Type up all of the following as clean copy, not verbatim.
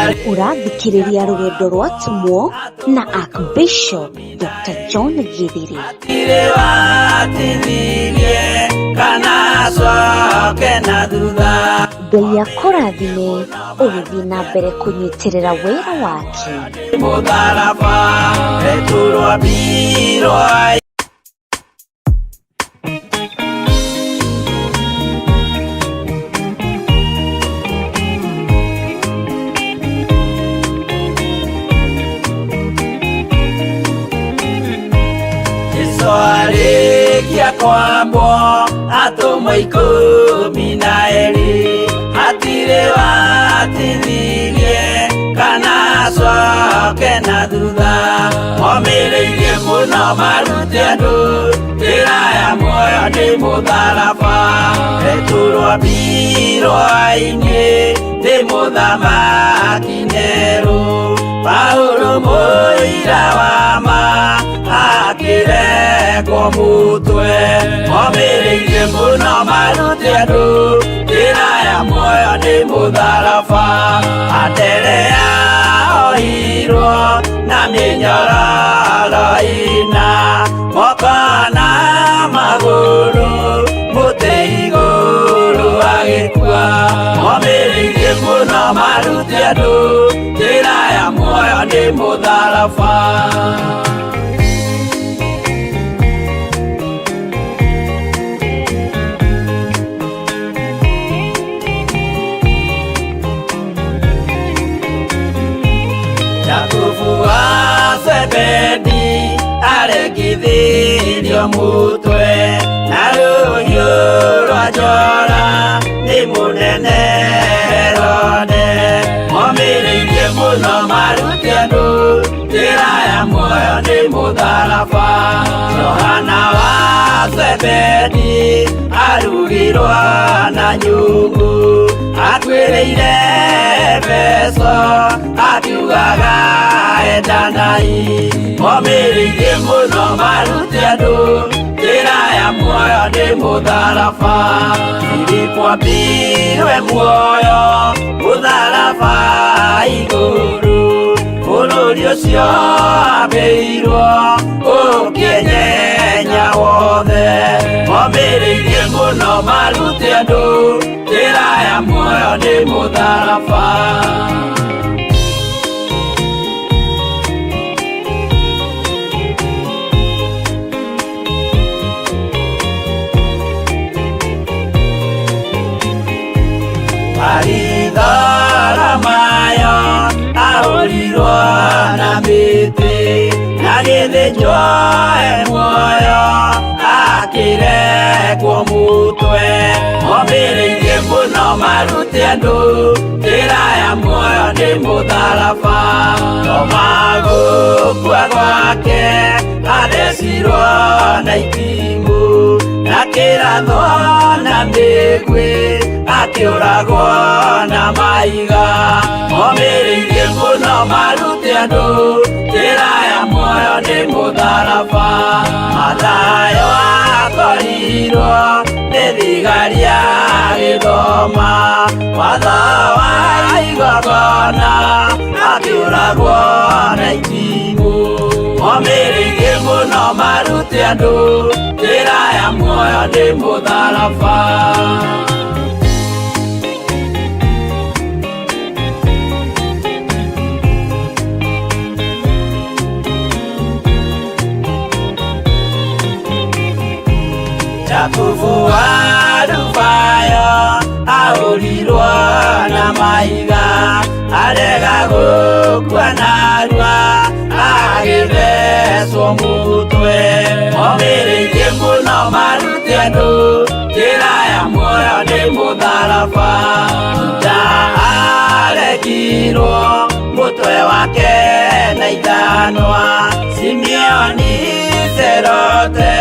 Ũrathikĩrĩria rũgendo rwa atũmwo na Archbishop Dr. John Githiri. Hatirĩ watithirie kana acoke na thutha. Ngai akũrathime ũgĩthiĩ na mbere kũnyitĩrĩra wĩra wake. Mũtharaba Petero ambirwo. Jesu arĩkia kwambwo atũmwo 12 hatirĩ watithirie kana acoke na thutha. Momĩrĩirie mũno marute andũ njĩra ya muoyo nĩ mũtharaba. Petero ambirwo ainĩ nĩ mũthamaki Nero. Paulo mũira wa ma akĩrekwo mũtwe. Momĩrĩirie mũno marute andũ njĩra ya muoyo nĩ mũtharaba. Anderea ohirwo na mĩnyororo ĩna moko na magũrũ mũtĩ igũrũ agĩkua. Momĩrĩirie mũno marute andũ njĩra ya muoyo nĩ mũtharaba. Jakubu wa Zebedi arekithirio mũtwe na rũhiũ rwa njora nĩ mũnene Herode. Momĩrĩirie mũno marute andũ njĩra ya muoyo nĩ mũtharaba. Johana wa Zebedi arugirwo na nyũngũ akuĩrĩire Efeso akiugaga endanai. Momĩrĩirie mũno marute andũ njĩra ya muoyo nĩ mũtharaba. Filipo ambirwe muoyo mũtharaba igũrũ bũrũri ũcio ambĩirwo ũkĩnyenya wothe. Momĩrĩirie mũno marute andũ njĩra ya muoyo nĩ mũtharaba. Baritholomayo ahũrirwo na mĩtĩ na gĩthĩnjwo e muoyo akĩrekwo mũtwe. Momĩrĩirie mũno marute andũ njĩra ya muoyo nĩ mũtharaba. Toma gũkua gwake athecirwo na itimũ na kĩrathwo na mĩguĩ akĩũragwo na mahiga. Momĩrĩirie mũno marute andũ njĩra ya muoyo nĩ mũtharaba. Mathayo akorirwo nĩ thigari agĩthoma watho wa igongona akĩũragwo na itimũ. Momĩrĩirie mũno marute andũ njĩra ya muoyo nĩ mũtharaba. Jakubu wa Alufayo ahũrirwo na mahiga arega gũkua narua agĩthecwo mũtwe. Momĩrĩirie mũno marute andũ njĩra ya muoyo nĩ mũtharaba. Juda arekirwo mũtwe wake na ithanwa. Simeoni Zerote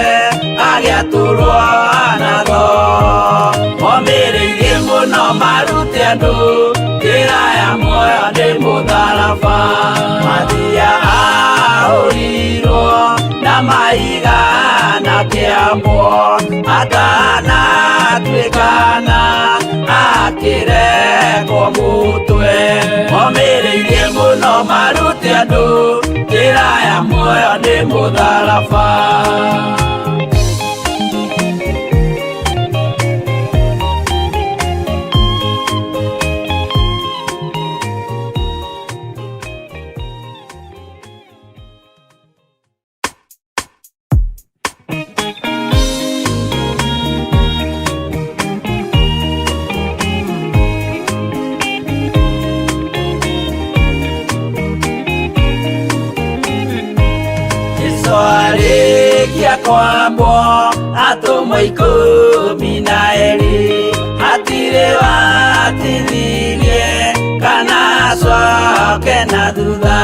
agĩatũrwo na thoo. Momĩrĩirie mũno marute andũ njĩra ya muoyo nĩ mũtharaba. Mathia ahũrirwo na mahiga na kĩambwo atanatuĩkana akĩrekwo mũtwe. Momĩrĩirie andũ njĩra ya muoyo nĩ mũtharaba. Jesu arĩkia kwambwo atũmwo 12 hatirĩ watithirie kana acoke na thutha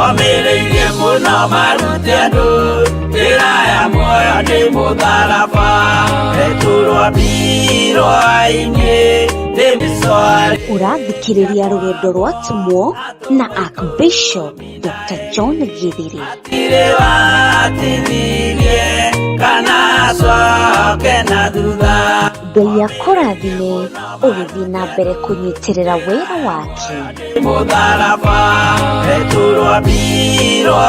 omĩrĩirie mũno marute andũ njĩra ya muoyo nĩ mũtharaba Petero ambirwo-inĩ nĩ mĩcwari. Ũrathikĩrĩria rũgendo rwa atũmwo na Archbishop Dr. John Githiri. Hatirĩ watithirie kana acoke na thutha. Ngai akũrathime ũgĩthiĩ na mbere kũnyitĩrĩra wĩra wake. Mũtharaba Petero ambirwo.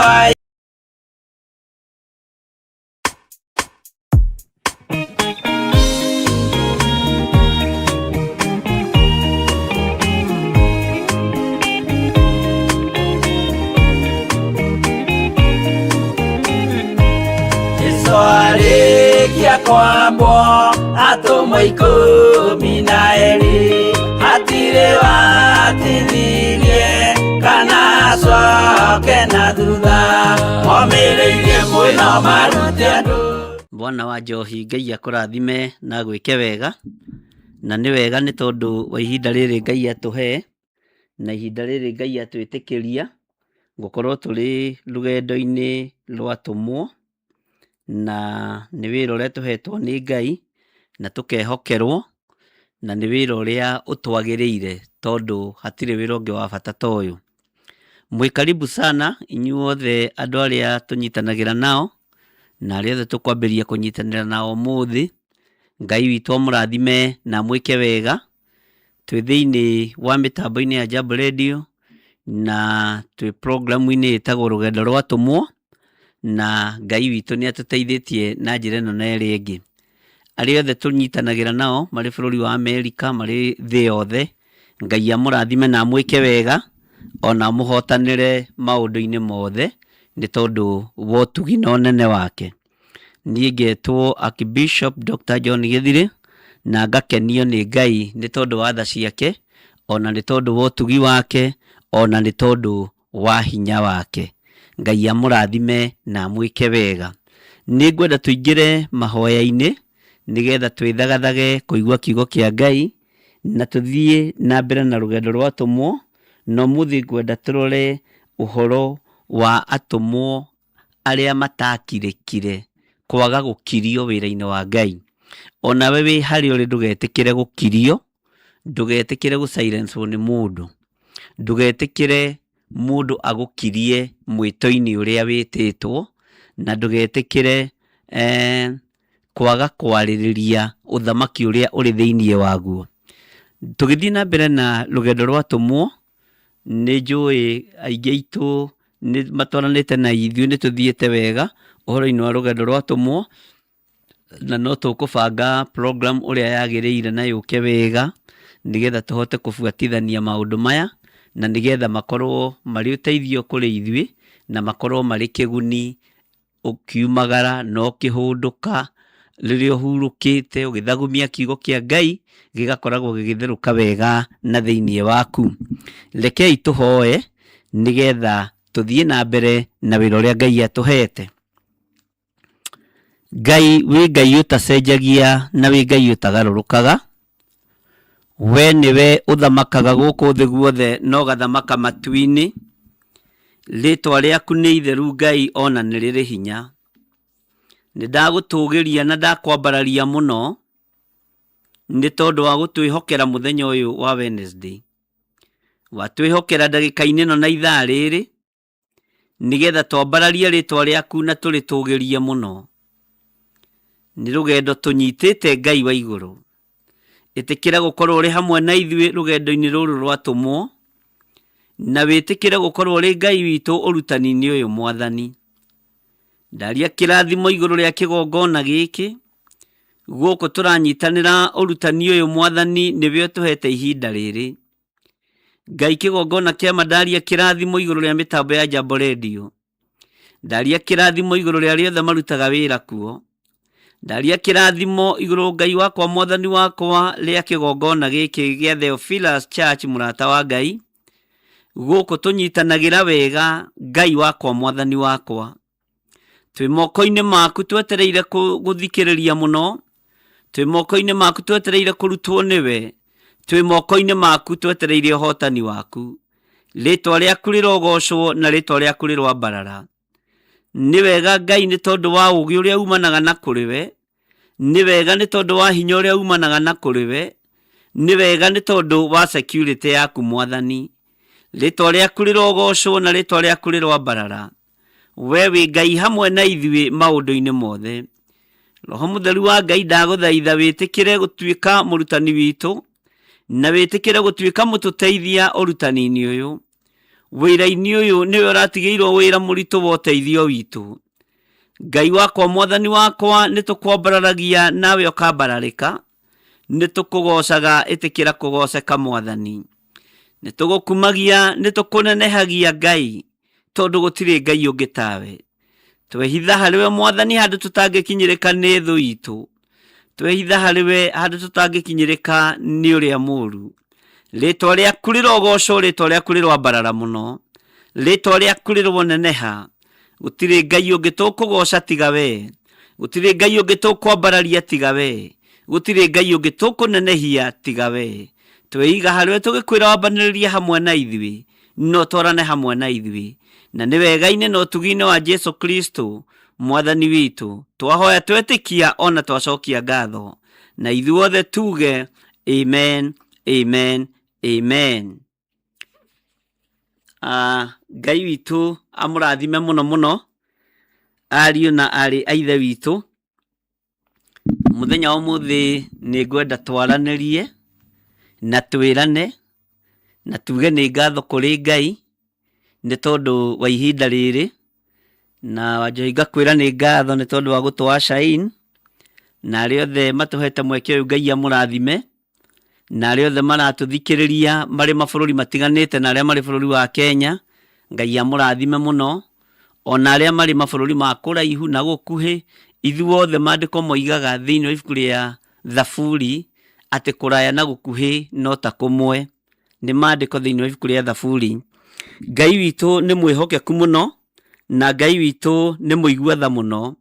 Jesu arĩkia kwambwo atũmwo 12 hatirĩ watithirie kana acoke na thutha omĩrĩirie mũno marute andũ. Bwana wa njohi Ngai akũrathime na gwĩke wega, na nĩ wega nĩ tondũ wa ihinda rĩrĩ Ngai atũhe na ihinda rĩrĩ Ngai atwĩtĩkĩria gũkorwo tũrĩ rũgendo-inĩ rwa atũmwo, na nĩ wĩra ũrĩa tũhetwo nĩ Ngai na tũkehokerwo, na nĩ wĩra ũrĩa ũtwagĩrĩire tondũ hatirĩ wĩra ũngĩ wa bata ta ũyũ. Mwĩ karibu sana inyuothe andũ arĩa tũnyitanagĩra nao na arĩa othe tũkwambĩrĩria kũnyitanĩra nao ũmũthĩ. Ngai witũ amũrathime na amwĩke wega. Twĩ thĩinĩ wa mĩtambo-inĩ ya Jambo Radio na twĩ programu-inĩ ĩtagwo Rũgendo rwa Atũmwo, na Ngai witũ nĩ atũteithĩtie na njĩra ĩno na ĩrĩa ĩngĩ. Arĩa othe tũnyitanagĩra nao marĩ bũrũri wa Amerika, marĩ thĩ yothe, Ngai amũrathime na amwĩke wega, ona amũhotanĩre maũndũ-inĩ mothe nĩ tondũ wa ũtugi na ũnene wake. Niĩ ngetwo Archbishop Dr. John Githiri na ngakenio nĩ Ngai nĩ tondũ wa tha ciake, ona nĩ tondũ wa ũtugi wake, ona nĩ tondũ wa hinya wake. Ngai amũrathime na amwĩke wega. Nĩ ngwenda tũingĩre mahoya-inĩ nĩgetha twĩthagathage kũigua kiugo kĩa Ngai na tũthiĩ na mbere na rũgendo rwa atũmwo, na ũmũthĩ ngwenda tũrore ũhoro wa atũmwo arĩa matakirĩkire kwaga gũkirio wĩra-inĩ wa Ngai. Onawe wĩ harĩa ũrĩ ndũgetĩkĩre gũkirio, ndũgetĩkĩre gũ-silence-wo nĩ mũndũ, ndũgetĩkĩre mũndũ agũkirie mwĩto-inĩ ũrĩa wĩtĩtwo, na ndũgetĩkĩre kwaga kwarĩrĩria ũthamaki ũrĩa ũrĩ thĩinĩ waguo. Tũgĩthiĩ na mbere na rũgendo rwa atũmwo, nĩ njũĩ aingĩ aitũ nĩ matwaranĩte na ithuĩ nĩ tũthiĩte wega ũhoro-inĩ wa rũgendo rwa atũmwo, na no tũkũbanga program ũrĩa yagĩrĩire na yũke wega nĩgetha tũhote kũbuatithania maũndũ maya na nĩgetha makorwo marĩ ũteithio kũrĩ ithuĩ na makorwo marĩ kĩguni ũkiumagara na ũkĩhũndũka rĩrĩa ũhurũkĩte ũgĩthagumia kiugo kĩa Ngai gĩgakoragwo gĩgĩtherũka wega na thĩinĩ waku. Rekei tũhoe nĩgetha tũthiĩ na mbere na wĩra ũrĩa Ngai atũhete. Ngai wĩ Ngai ũtacenjagia na wĩ Ngai ũtagarũrũkaga. We nĩwe ũthamakaga gũkũ thĩ guothe na ũgathamaka matu-inĩ. Rĩtwa rĩaku nĩ itheru Ngai ona nĩ rĩrĩ hinya. Nĩ ndagũtũgĩria na ndakwambararia mũno nĩ tondũ wa gũtwĩhokera mũthenya ũyũ wa Wednesday. Watwĩhokera ndagĩka-inĩ ĩno na ithaa rĩrĩ nĩgetha twambararie rĩtwa rĩaku na tũrĩtũgĩrie mũno. Nĩ rũgendo tũnyitĩte Ngai wa igũrũ. Ĩtĩkĩra gũkorwo ũrĩ hamwe na ithuĩ rũgendo-inĩ rũrũ rwa atũmwo. Na wĩtĩkĩre gũkorwo ũrĩ Ngai witũ ũrutani-inĩ ũyũ Mwathani. Ndaria kĩrathimo igũrũ rĩa kĩgongona gĩkĩ, gũkũ tũranyitanĩra ũrutani ũyũ Mwathani nĩwe ũtũhete ihinda rĩrĩ. Ngai kĩgongona kĩa ma ndaria kĩrathimo igũrũ rĩa mĩtambo ya Jambo Radio. Ndaria kĩrathimo igũrũ rĩa arĩa othe marutaga wĩra kuo. Ndaria kĩrathimo igũrũ Ngai wakwa Mwathani wakwa rĩa kĩgongona gĩkĩ gĩa Theophilus Church mũrata wa Ngai. Gũkũ tũnyitanagĩra wega Ngai wakwa Mwathani wakwa. Twĩ moko-inĩ maku twetereire gũthikĩrĩria mũno. Twĩ moko-inĩ maku twetereire kũrutwo nĩwe. Twĩ moko-inĩ maku twetereire ũhotani waku. Rĩtwa rĩaku rĩrogocwo na rĩtwa rĩaku rĩroambarara. Nĩ wega Ngai nĩ tondũ wa ũũgĩ ũrĩa umanaga na kũrĩ we. Nĩ wega nĩ tondũ wa hinya ũrĩa umanaga na kũrĩ we. Nĩ wega nĩ tondũ wa security yaku Mwathani. Rĩtwa rĩaku rĩrogocwo na rĩtwa rĩaku rĩroambarara. We wĩ Ngai hamwe na ithuĩ maũndũ-inĩ mothe. Roho Mũtheru wa Ngai ndagũthaitha wĩtĩkĩre gũtuĩka mũrutani witũ na wĩtĩkĩre gũtuĩka mũtũteithia ũrutani-inĩ ũyũ. Wĩra-inĩ ũyũ nĩwe ũratigĩirwo wĩra mũritũ wa ũteithio witũ. Ngai wakwa Mwathani wakwa nĩ tũkwambararagia nawe ũkambararĩka. Nĩ tũkũgocaga ĩtĩkĩra kũgoceka Mwathani. Nĩ tũgũkumagia nĩ tũkũnenehagia Ngai tondũ gũtirĩ Ngai ũngĩ tawe. Twehitha harĩ we Mwathani handũ tũtangĩkinyĩrĩka nĩ thũ itũ. Twehitha harĩ we handũ tũtangĩkinyĩrĩka nĩ ũrĩa mũru. Rĩtwa rĩaku rĩrogocwo, rĩtwa rĩaku rĩroambarara mũno. Rĩtwa rĩaku rĩroneneha. Gũtirĩ Ngai ũngĩ tũkũgoca tiga we. Gũtirĩ Ngai ũngĩ tũkwambararia tiga we. Gũtirĩ Ngai ũngĩ tũkũnenehia tiga we. Tweiga harĩ we tũgĩkwĩra wambanĩrĩrie hamwe na ithuĩ, na ũtwarane hamwe na ithuĩ. Na nĩ wega-inĩ na ũtugi-inĩ wa Jesu Kristo, Mwathani witũ, twahoya twetĩkia ona twacokia ngatho. Na ithuothe tuge amen, amen, amen. Ngai witũ amũrathime mũno mũno, ariũ na aarĩ a Ithe witũ. Mũthenya wa ũmũthĩ nĩ ngwenda twaranĩrie na twĩrane na tuge nĩ ngatho kũrĩ Ngai nĩ tondũ wa ihinda rĩrĩ, na Wanjohi ngakwĩra nĩ ngatho nĩ tondũ wa gũtũ usher in, na arĩa othe matũhete mweke ũyũ Ngai amũrathime. Na arĩa othe maratũthikĩrĩria marĩ mabũrũri matiganĩte na arĩa marĩ bũrũri wa Kenya, Ngai amũrathime mũno. Ona arĩa marĩ mabũrũri ma kũraihu na gũkuhĩ, ithuothe maandĩko moigaga thĩinĩ wa ibuku rĩa Thaburi atĩ kũraya na gũkuhĩ no ta kũmwe. Nĩ maandĩko thĩinĩ wa ibuku rĩa Thaburi. Ngai witũ nĩ mwĩhokeku mũno, na Ngai witũ nĩ mũigua tha mũno.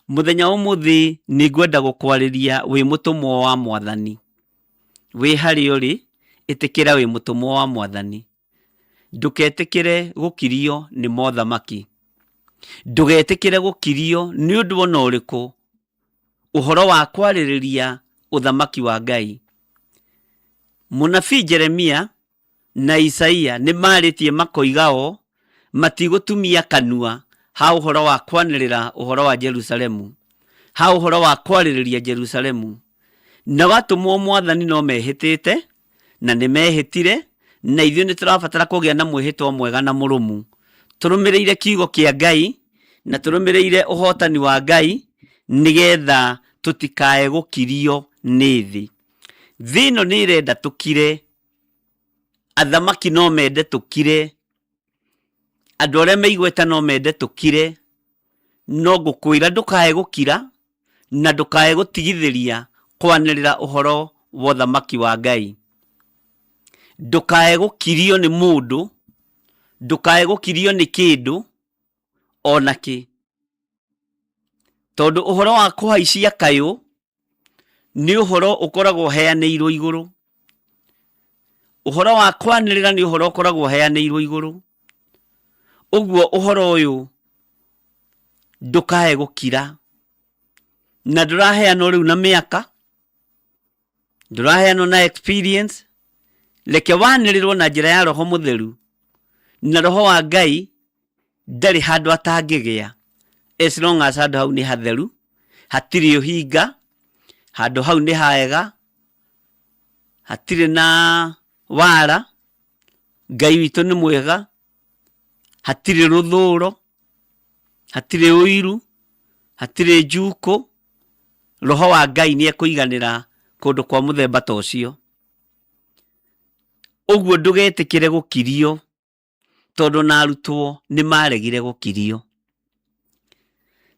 Mũthenya wa ũmũthĩ nĩ ngwenda gũkwarĩria wĩ mũtũmwo wa Mwathani. Wĩ harĩa ũrĩ, ĩtĩkĩra wĩ mũtũmwo wa Mwathani. Ndũketĩkĩre gũkirio nĩ mothamaki. Ndũgetĩkĩre gũkirio nĩ ũndũ ona ũrĩkũ ũhoro wa kwarĩrĩria ũthamaki wa Ngai. Mũnabii Jeremia na Isaia nĩ marĩtie makoiga o matigũtumia kanua ha ũhoro wa kwanĩrĩra ũhoro wa Jerusalemu, ha ũhoro wa kwarĩrĩria Jerusalemu. Nao atũmwo Mwathani no mehĩtĩte, na nĩ mehĩtire, na ithuĩ nĩ tũrabatara kũgĩa na mwĩhĩtwa mwega na mũrũmu. Tũrũmĩrĩire kiugo kĩa Ngai, na tũrũmĩrĩire ũhotani wa Ngai, nĩgetha tũtikae gũkirio nĩ thĩ. Thĩ ĩno nĩ ĩrenda tũkire, athamaki no mende tũkire, andũ arĩa me igweta no mende tũkire, no ngũkwĩra ndũkae gũkira na ndũkae gũtigithĩria kwanĩrĩra ũhoro wa ũthamaki wa Ngai. Ndũkae gũkirio nĩ mũndũ, ndũkae gũkirio nĩ kĩndũ ona kĩ. Tondũ ũhoro wa kũhaicia kayũ nĩ ũhoro ũkoragwo ũheanĩirwo igũrũ. Ũhoro wa kwanĩrĩra nĩ ũhoro ũkoragwo ũheanĩirwo igũrũ. Ũguo ũhoro ũyũ ndũkae gũkira. Na ndũraheanwo rĩu na mĩaka, ndũraheanwo na experience, reke wanĩrĩrwo na njĩra ya Roho Mũtheru, na Roho wa Ngai ndarĩ handũ atangĩgĩa as long as handũ hau nĩ hatheru, hatirĩ ũhinga, handũ hau nĩ hega, hatirĩ na wara, Ngai witũ nĩ mwega, hatirĩ rũthũro, hatirĩ ũiru, hatirĩ njukũ. Roho wa Ngai nĩ ekũiganĩra kũndũ kwa mũthemba ta ũcio. Ũguo ndũgetĩkĩre gũkirio, tondũ na arutwo nĩ maregire gũkirio.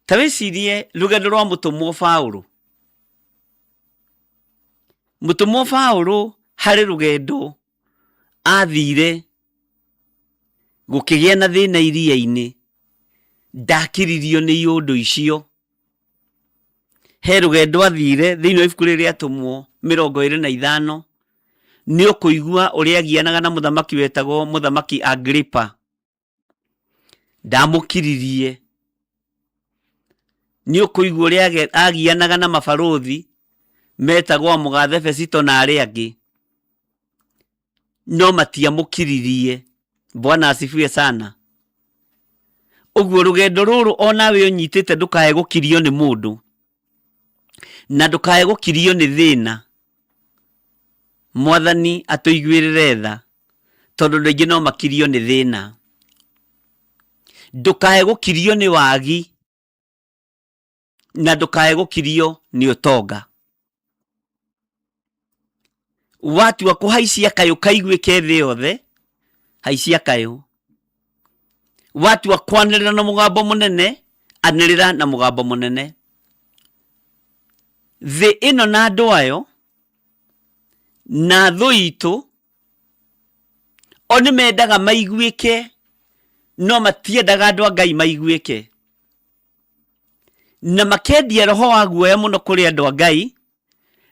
Ta wĩcirie rũgendo rwa mũtũmwo Paũlũ. Mũtũmwo Paũlũ harĩ rũgendo athire gũkĩgĩa na thĩna iria-inĩ, ndakiririo nĩ iũndũ icio. He rũgendo athire thĩinĩ wa ibuku rĩrĩ rĩa Atũmwo 25, nĩ ũkũigua ũrĩa agianaga na mũthamaki wetagwo mũthamaki Agripa. Ndamũkiririe. Nĩ ũkũigua ũrĩa agianaga na mabarũthi metagwo mũgathe Fesito na arĩa angĩ, no matiamũkiririe. Bwana asifiwe sana. Ũguo rũgendo rũrũ onawe ũnyitĩte ndũkae gũkirio nĩ mũndũ, na ndũkae gũkirio nĩ thĩna. Mwathani atũiguĩrĩre tha, tondũ andũ aingĩ no makirio nĩ thĩna. Ndũkae gũkirio nĩ wagi, na ndũkae gũkirio nĩ ũtonga. Watua kũhaicia kayũ kaiguĩke thĩ yothe, haicia kayũ. Watua kwanĩrĩra na mũgambo mũnene, anĩrĩra na mũgambo mũnene. Thĩ ĩno na andũ ayo, na thũ itũ, o nĩ mendaga maiguĩke, no matiendaga andũ a Ngai maiguĩke. Na makendia roho wa guoya mũno kũrĩ andũ a Ngai,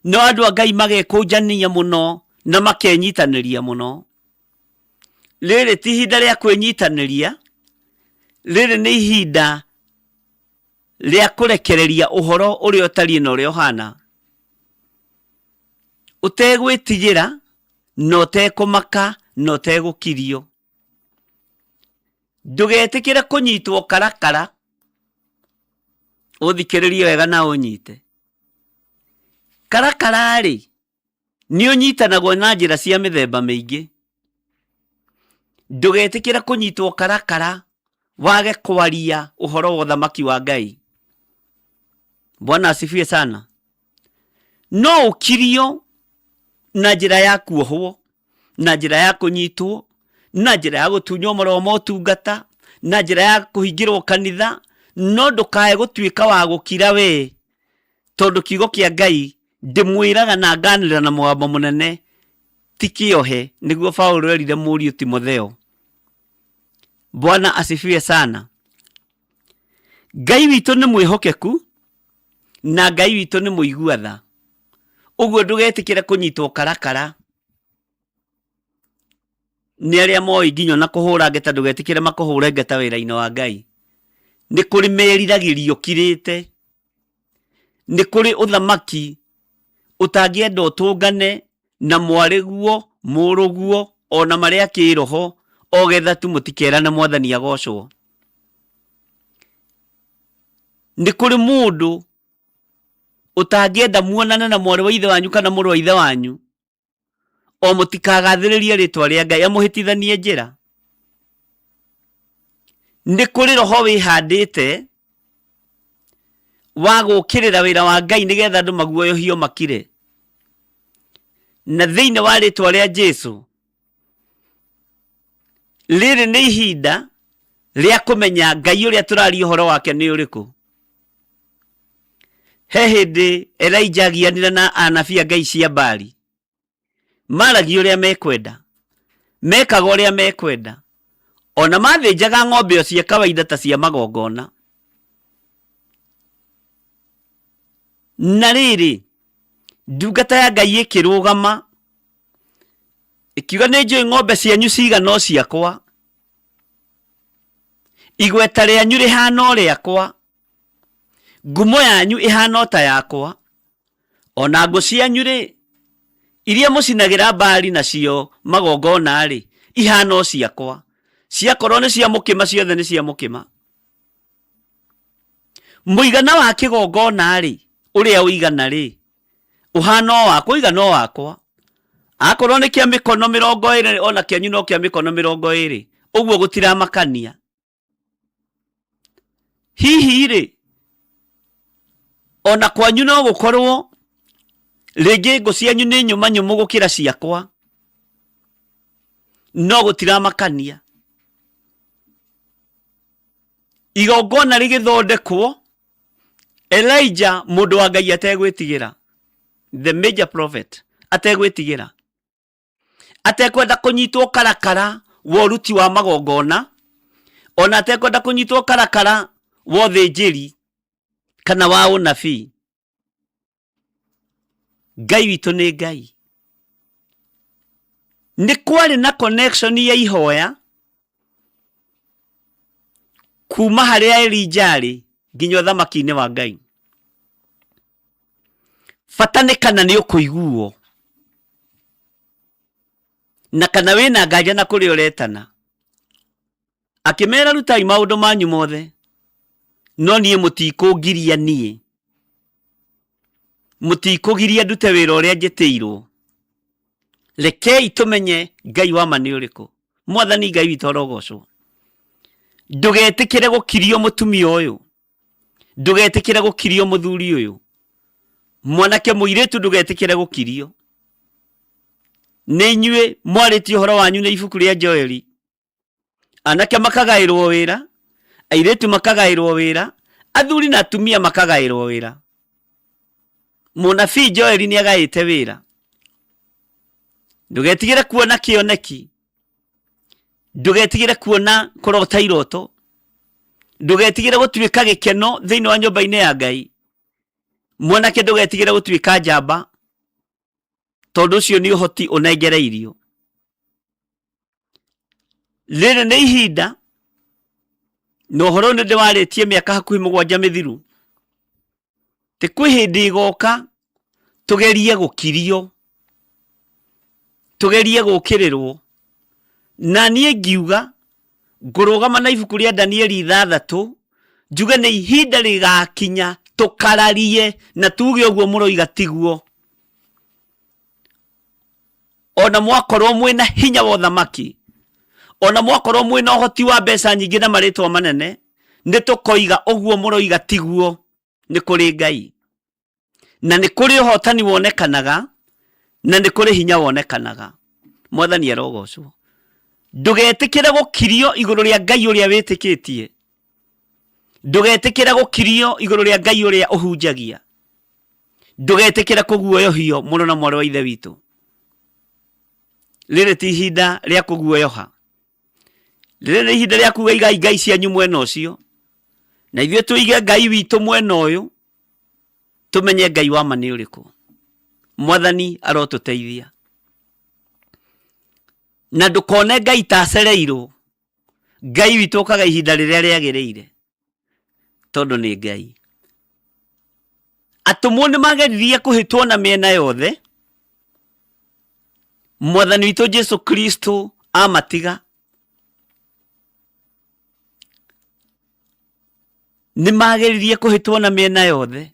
no andũ a Ngai magekũnjania mũno na makenyitanĩria mũno. Rĩrĩ ti ihinda rĩa kwĩnyitanĩria, rĩrĩ nĩ ihinda rĩa kũrekereria ũhoro ũrĩa ũtariĩ na ũrĩa ũhana, ũtegwĩtigĩra na ũtekũmaka na ũtegũkirio. Ndũgetĩkĩre kũnyitwo karakara, ũthikĩrĩrie wega na ũnyite. Karakara-rĩ, nĩ ũnyitanagwo na njĩra cia mĩthemba mĩingĩ. Ndũgetĩkĩre kũnyitwo karakara wage kwaria ũhoro wa ũthamaki wa Ngai. Bwana asifiwe sana. No ũkirio na njĩra ya kuohwo, na njĩra ya kũnyitwo, na njĩra ya gũtunywo marũa ma ũtungata, na njĩra ya kũhingĩrwo kanitha, no ndũkae gũtuĩka wa gũkira we, tondũ kiugo kĩa Ngai ndĩmwĩraga na nganĩrĩra na mũgambo mũnene, ti kĩohe, nĩguo Paulo erire mũriũ Timotheo. Bwana asifiwe sana. Ngai witũ nĩ mwĩhokeku na Ngai witũ nĩ mũigua tha. Ũguo ndũgetĩkĩre kũnyitwo karakara nĩ arĩa moĩ nginya ona kũhũra ngeta, ndũgetĩkĩre makũhũre ngeta wĩra-inĩ wa Ngai. Nĩ kũrĩ meriragĩria ũkirĩte, nĩ kũrĩ ũthamaki ũtangĩenda ũtũngane na mwarĩguo, mũrũguo, ona marĩ a kĩroho, o getha tu mũtikerane Mwathani agocwo. Nĩ kũrĩ mũndũ ũtangĩenda muonane na mwarĩ wa ithe wanyu kana mũrũ wa ithe wanyu, o mũtikagathĩrĩrie rĩtwa rĩa Ngai, amũhĩtithanie njĩra. Nĩ kũrĩ roho wĩhandĩte wa gũkĩrĩra wĩra wa Ngai nĩgetha andũ maguoyohio makire. Na thĩinĩ wa rĩtwa rĩa Jesu, rĩrĩ nĩ ihinda rĩa kũmenya Ngai ũrĩa tũraria ũhoro wake nĩ ũrĩkũ. He hĩndĩ Elijah agianire na anabii a Ngai cia Baali. Maragia ũrĩa mekwenda, mekaga ũrĩa mekwenda, ona mathĩnjaga ng'ombe o cia kawaida ta cia magongona. Na rĩrĩ, ndungata ya Ngai ĩkĩrũgama ĩkiuga, nĩ njũĩ ng'ombe cianyu cigana o ciakwa, igweta rĩanyu rĩhana o rĩakwa, ngumo yanyu ĩhana o ta yakwa, ona ngũ cianyu-rĩ, iria mũcinagĩra Baali nacio magongona-rĩ, ihana o ciakwa, ciakorwo nĩ cia mũkĩma ciothe nĩ cia mũkĩma. Mũigana wa kĩgongona-rĩ, ũrĩa ũigana-rĩ, ũhana o wakwa, ũigana o wakwa. Akorwo nĩ kĩa mĩkono 20, ona kĩanyu no kĩa mĩkono 20, ũguo gũtiramakania. Hihi rĩ, ona kwanyu no gũkorwo rĩngĩ ngũ cianyu nĩ nyũma nyũmũ gũkĩra ciakwa, no gũtiramakania. Igongona rĩgĩthondekwo, Elijah mũndũ wa Ngai ategwĩtigĩra, the major prophet ategwĩtigĩra, atekwenda kũnyitwo karakara wa ũruti wa magongona, ona atekwenda kũnyitwo karakara wa ũthĩnjĩri kana wa ũnabii. Ngai witũ nĩ Ngai. Nĩ kwarĩ na connection ya ihoya kuma harĩa Elija arĩ nginya ũthamaki-inĩ wa Ngai. Bata nĩ kana nĩ ũkũiguo na kana wĩna nganja na kũrĩa ũretana. Akĩmera rutai maũndũ manyu mothe, no niĩ mũtikũngiria niĩ. Mũtikũgiria ndute wĩra ũrĩa njĩtĩirwo. Rekei tũmenye Ngai wa ma nĩ ũrĩkũ. Mwathani Ngai witũ arogocwo. Ndũgetĩkĩre gũkirio mũtumia ũyũ. Ndũgetĩkĩre gũkirio mũthuri ũyũ. Mwanake mũirĩtu ndũgetĩkĩre gũkirio. Nĩ inyuĩ mwarĩtie ũhoro wanyu na ibuku rĩa Joeli. Anake makagaĩrwo wĩra, airĩtu makagaĩrwo wĩra, athuri na atumia makagaĩrwo wĩra. Mũnabii Joeli nĩ agaĩte wĩra. Ndũgetigĩre kuona kĩoneki, ndũgetigĩre kuona kũrota iroto, ndũgetigĩre gũtuĩka gĩkeno thĩinĩ wa nyũmba-inĩ ya Ngai. Mwanake ndũgetigĩre gũtuĩka njamba, tondũ ũcio nĩ ũhoti ũnengereirio. Rĩrĩ nĩ ihinda, na ũhoro ũyũ nĩ ndĩwarĩtie mĩaka hakuhĩ 7 mĩthiru, atĩ kwĩ hĩndĩ ĩgoka tũgerie gũkirio, tũgerie gũkĩrĩrwo. Na niĩ ngiuga ngũrũgama na ibuku rĩa Danieli 6, njuge nĩ ihinda rĩgakinya tũkararie na tuge ũguo mũroiga tiguo. Ona mwakorwo mwĩna hinya wa ũthamaki, ona mwakorwo mwĩna ũhoti wa mbeca nyingĩ na marĩtwa manene, nĩ tũkoiga ũguo mũroiga tiguo. Nĩ kũrĩ Ngai, na nĩ kũrĩ ũhotani wonekanaga, na nĩ kũrĩ hinya wonekanaga. Mwathani arogocwo. Ndũgetĩkĩre gũkirio igũrũ rĩa Ngai ũrĩa wĩtĩkĩtie. Ndũgetĩkĩre gũkirio igũrũ rĩa Ngai ũrĩa ũhunjagia. Ndũgetĩkĩre kũguoyohio mũno na mwarĩ wa ithe witũ. Rĩrĩ ti ihinda rĩa kũguoyoha. Rĩrĩ nĩ ihinda rĩa kuga igai ngai cianyu mwena ũcio, na ithuĩ tũige Ngai witũ mwena ũyũ, tũmenye Ngai wa ma nĩ ũrĩkũ. Mwathani arotũteithia. Na ndũkone Ngai ta acereirwo. Ngai witũ okaga ihinda rĩrĩa rĩagĩrĩire, tondũ nĩ Ngai. Atũmwo nĩ mageririe kũhĩtwo na mĩena yothe. Mwathani witũ Jesu Kristo amatiga. Nĩ mageririe kũhĩtwo na mĩena yothe.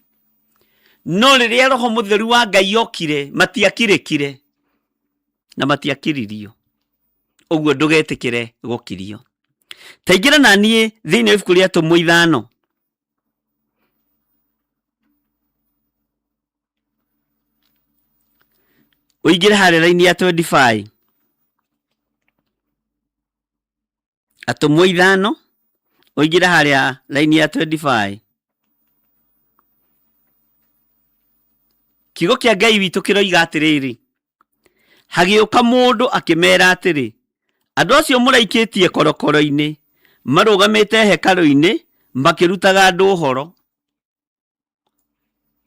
No rĩrĩa Roho Mũtheru wa Ngai okire, matiakirĩkire na matiakiririo. Ũguo ndũgetĩkĩre gũkirio. Ta ingĩra na niĩ thĩinĩ wa ibuku rĩa Atũmwo 5. Ũingĩre harĩa raini ya 25. Atũmwo 5, ũingĩre harĩa raini ya 25. Kiugo kĩa Ngai witũ kĩroiga atĩrĩrĩ, hagĩũka mũndũ akĩmera atĩrĩ, andũ acio mũraikĩtie korokoro-inĩ marũgamĩte hekarũ-inĩ makĩrutaga andũ ũhoro.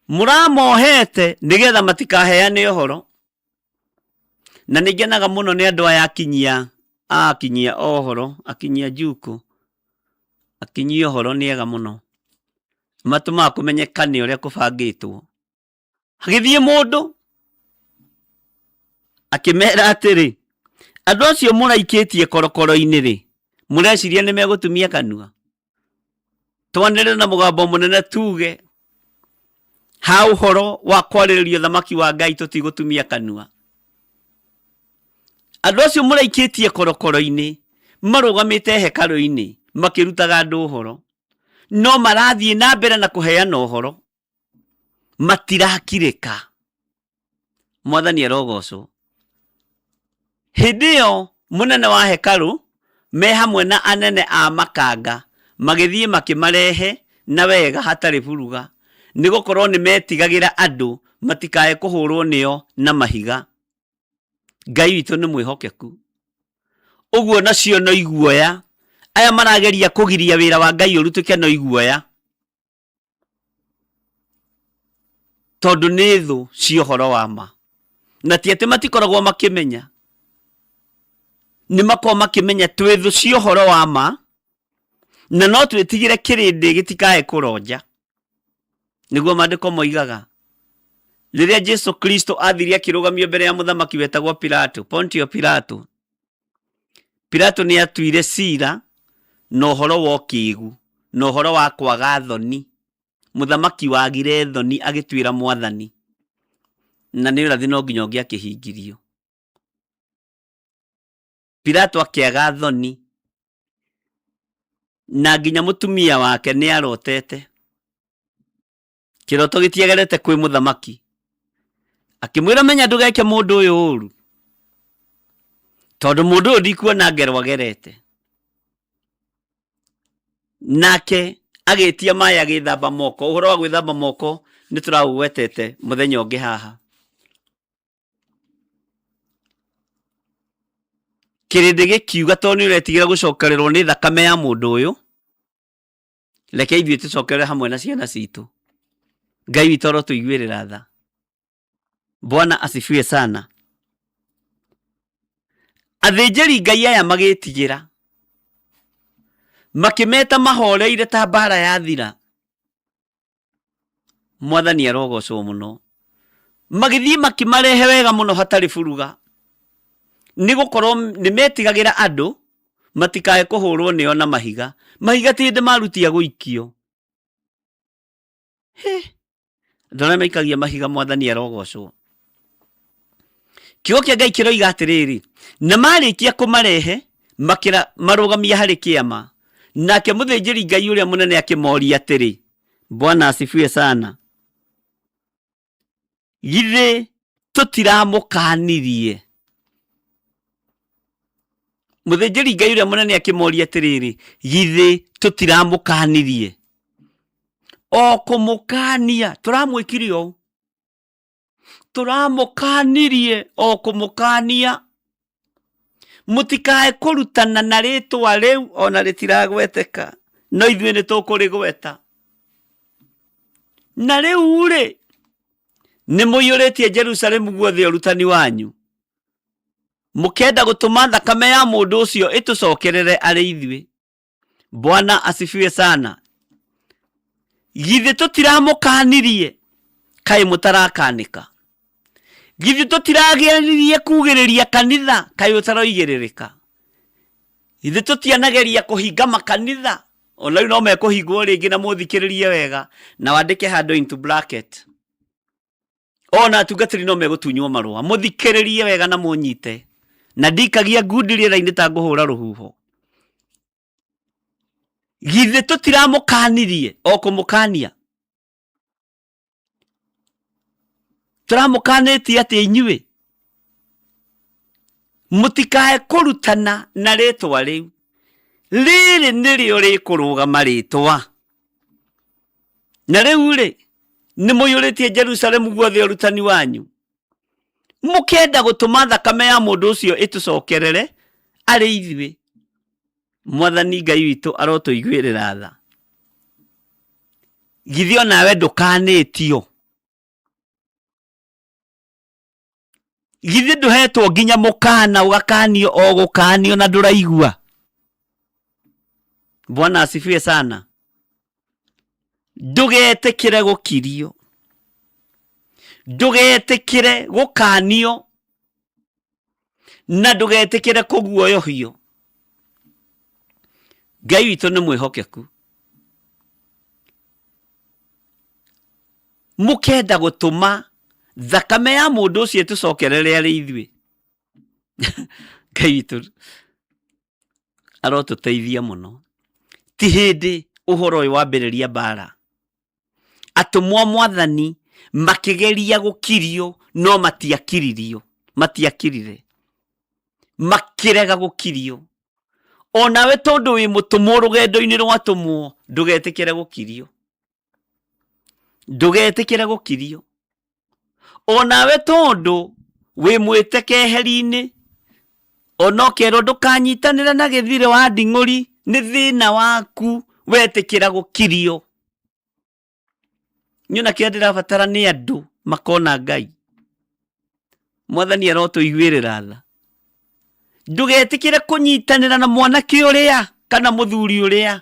Mũramohete nĩgetha matikaheane ũhoro. Na nĩ ngenaga mũno nĩ andũ aya akinyia, akinyia ũhoro, akinyia njukũ, akinyia ũhoro nĩ ega mũno. Matũmaga kũmenyekane ũrĩa kũbangĩtwo. Hagĩthiĩ mũndũ akĩmera atĩrĩ, andũ acio mũraikĩtie korokoro-inĩ rĩ, mũreciria nĩ megũtumia kanua? Twanĩrĩre na mũgambo mũnene tuge, ha ũhoro wa kwarĩrĩria ũthamaki wa Ngai tũtigũtumia kanua. Andũ acio mũraikĩtie korokoro-inĩ marũgamĩte hekarũ-inĩ makĩrutaga andũ ũhoro, no marathiĩ na mbere na kũheana ũhoro, matirakirĩka. Mwathani arogocwo. Hĩndĩ ĩyo mũnene wa hekarũ me hamwe na anene a makanga magĩthiĩ makĩmarehe na wega hatarĩ buruga, nĩ gũkorwo nĩ metigagĩra andũ matikae kũhũrwo nĩo na mahiga. Ngai witũ nĩ mwĩhokeku. Ũguo nacio no iguoya. Aya marageria kũgiria wĩra wa Ngai ũrutĩke no iguoya. Tondũ nĩ thũ cia ũhoro wa ma. Na ti atĩ matikoragwo makĩmenya. Nĩ makoragwo makĩmenya twĩ thũ cia ũhoro wa ma, na no twĩtigĩre kĩrĩndĩ gĩtikae kũronja. Nĩguo maandĩko moigaga. Rĩrĩa Jesu Kristo athire akĩrũgamio mbere ya mũthamaki wetagwo Pilato, Pontio Pilato, Pilato nĩ atuire cira na ũhoro wa ũkĩgu, na ũhoro wa kwaga thoni. Mũthamaki wagire thoni agĩtuĩra mwathani, na nĩ ũrathi no nginya ũngĩakĩhingirio. Pilato akĩaga thoni, na nginya mũtumia wake nĩ arotete. Kĩroto gĩtiagerete kwĩ mũthamaki. Akĩmwĩra menya ndũgeke mũndũ ũyũ ũru, tondũ mũndũ ũyũ ndikuona ngero agerete. Nake agĩtia maĩ agĩthamba moko. Ũhoro wa gwĩthamba moko nĩ tũraũgwetete mũthenya ũngĩ haha. Kĩrĩndĩ gĩkiuga tondũ nĩ ũretigĩra gũcokererwo nĩ thakame ya mũndũ ũyũ, reke ithuĩ tũcokerere hamwe na ciana citũ. Ngai witũ arotũiguĩrĩra tha. Bwana asifiwe sana. Athĩnjĩri Ngai aya magĩtigĩra, makĩmeta mahoreire ta mbara yathira. Mwathani arogocwo mũno. Magĩthiĩ makĩmarehe wega mũno hatarĩ buruga, nĩ gũkorwo nĩ metigagĩra andũ matikae kũhũrwo nĩo na mahiga. Mahiga ti hĩndĩ marutia gũikio. Hĩ! Andũ arĩa maikagia mahiga Mwathani arogocwo. Kiugo kĩa Ngai kĩroiga atĩrĩrĩ, na marĩkia kũmarehe makĩra marũgamia harĩ kĩama, nake mũthĩnjĩri Ngai ũrĩa mũnene akĩmoria atĩrĩ, Bwana asifiwe sana, githĩ tũtiramũkanirie? Mũthĩnjĩri Ngai ũrĩa mũnene akĩmoria atĩrĩrĩ, githĩ tũtiramũkanirie? O kũmũkania tũramwĩkire ũũ, tũramũkanirie o kũmũkania mũtikae kũrutana na rĩtwa rĩu ona rĩtiragweteka, no ithuĩ nĩ tũkũrĩgweta. Na rĩu rĩ, nĩ mũiyũrĩtie Jerusalemu guothe ũrutani wanyu, mũkenda gũtũma thakame ya mũndũ ũcio ĩtũcokerere arĩ ithuĩ. Bwana asifiwe sana. Githĩ tũtiramũkanirie kaĩ mũtarakanĩka? Githĩ tũtirageririe kugĩrĩria kanitha kaĩ ũtaroigĩrĩrĩka? Githĩ tũtianageria kũhinga makanitha? Ona rĩu no mekũhingwo rĩngĩ na mũthikĩrĩrie wega na wandĩke handũ into bracket. Ona atungatĩri no megũtunywo marũa. Mũthikĩrĩrie wega na mũnyite. Na ndikagia ngundi rĩera-inĩ ta ngũhũra rũhuho. Githĩ tũtiramũkanirie o kũmũkania? Tũramũkanĩtie atĩ inyuĩ mũtikae kũrutana na rĩtwa rĩu. Rĩrĩ nĩrĩo rĩkũrũgama rĩtwa. Na rĩu-rĩ, nĩ mũiyũrĩtie Jerusalemu guothe ũrutani wanyu, mũkenda gũtũma thakame ya mũndũ ũcio ĩtũcokerere arĩ ithuĩ. Mwathani Ngai witũ arotũiguĩrĩra tha. Githĩ o nawe ndũkanĩtio? Githĩ ndũhetwo nginya mũkana ũgakanio o gũkanio na ndũraigua? Bwana asifiwe sana. Ndũgetĩkĩre gũkirio, ndũgetĩkĩre gũkanio, na ndũgetĩkĩre kũguoyohio. Ngai witũ nĩ mwĩhokeku. Mũkenda gũtũma thakame ya mũndũ ũcio ĩtũcokerere arĩ ithuĩ. Ngai witũ arotũteithia mũno. Ti hĩndĩ ũhoro ũyũ wambĩrĩria mbara. Atũmwo a Mwathani makĩgeria gũkirio no matiakiririo, matiakirire. Makĩrega gũkirio. Onawe tondũ wĩ mũtũmwo rũgendo-inĩ rwa atũmwo, ndũgetĩkĩre gũkirio. Ndũgetĩkĩre gũkirio. Onawe tondũ wĩ mwĩte keheri-inĩ, ona ũkerwo ndũkanyitanĩre na gĩthirĩ wa nding'ũri, nĩ thĩna waku wetĩkĩra gũkirio. Niĩ ona kĩrĩa ndĩrabatara nĩ andũ makona Ngai. Mwathani arotũiguĩrĩra tha. Ndũgetĩkĩre kũnyitanĩra na mwanake ũrĩa kana mũthuri ũrĩa.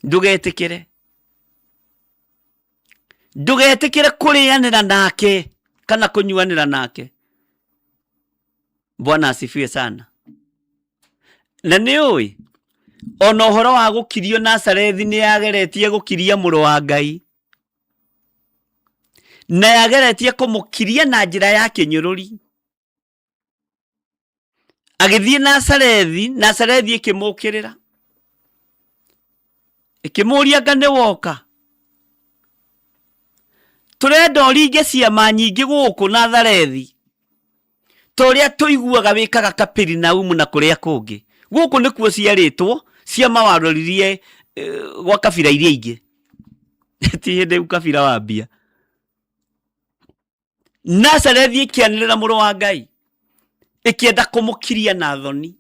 Ndũgetĩkĩre. Ndũgetĩkĩre kũrĩanĩra nake kana kũnyuanĩra nake. Bwana asifiwe sana. Na nĩ ũĩ ona ũhoro wa gũkirio Nazarethi nĩ yageretie gũkiria mũrũ wa Ngai, na yageretie kũmũkiria na njĩra ya kĩnyũrũri. Agĩthiĩ Nazarethi, Nazarethi ĩkĩmũkĩrĩra, ĩkĩmũria anga nĩ woka? Tũrenda ũringe ciama nyingĩ gũkũ Nazarethi ta ũrĩa tũiguaga wĩkaga Kaperinaumu na kũrĩa kũngĩ. Gũkũ nĩkuo ciarĩtwo ciama waroririe gwa kabira iria ingĩ. Ti hĩndĩ ukabira wambia. Nazarethi ĩkĩanĩrĩra mũrũ wa Ngai, ĩkĩenda kũmũkiria na thoni.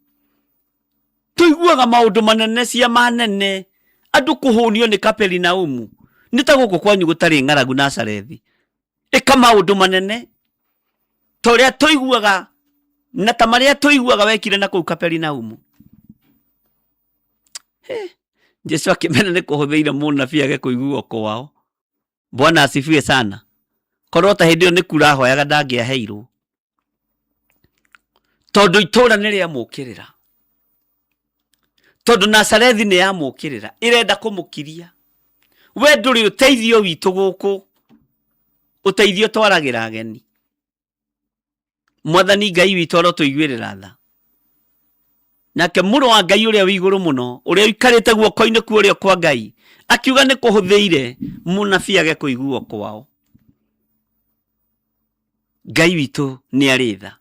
Tũiguaga maũndũ manene, ciama nene, andũ kũhũnio nĩ Kaperinaumu. Nĩ ta gũkũ kwanyu gũtarĩ ng'aragu Nazarethi. Ĩka maũndũ manene ta ũrĩa tũiguaga na ta marĩa tũiguaga wekire na kũu Kaperinaumu. Jesu akĩmera nĩ kũhũthĩire mũnabii age kũiguo kwao. Bwana asifiwe sana. Korwo ta hĩndĩ ĩyo nĩ kura ahoyaga ndangĩaheirwo, tondũ itũra nĩ rĩamũkĩrĩra, tondũ Nazarethi nĩ yamũkĩrĩra, ĩrenda kũmũkiria. We ndũrĩ ũteithio witũ gũkũ, ũteithio twaragĩra ageni. Mwathani Ngai witũ arotũiguĩrĩra tha. Nake mũrũ wa Ngai ũrĩa wĩ igũrũ mũno, ũrĩa ũikarĩte guoko-inĩ kwa ũrĩo kwa Ngai, akiuga nĩ kũhũthĩire mũnabii age kũiguo kwao. Ngai witũ nĩ arĩ tha.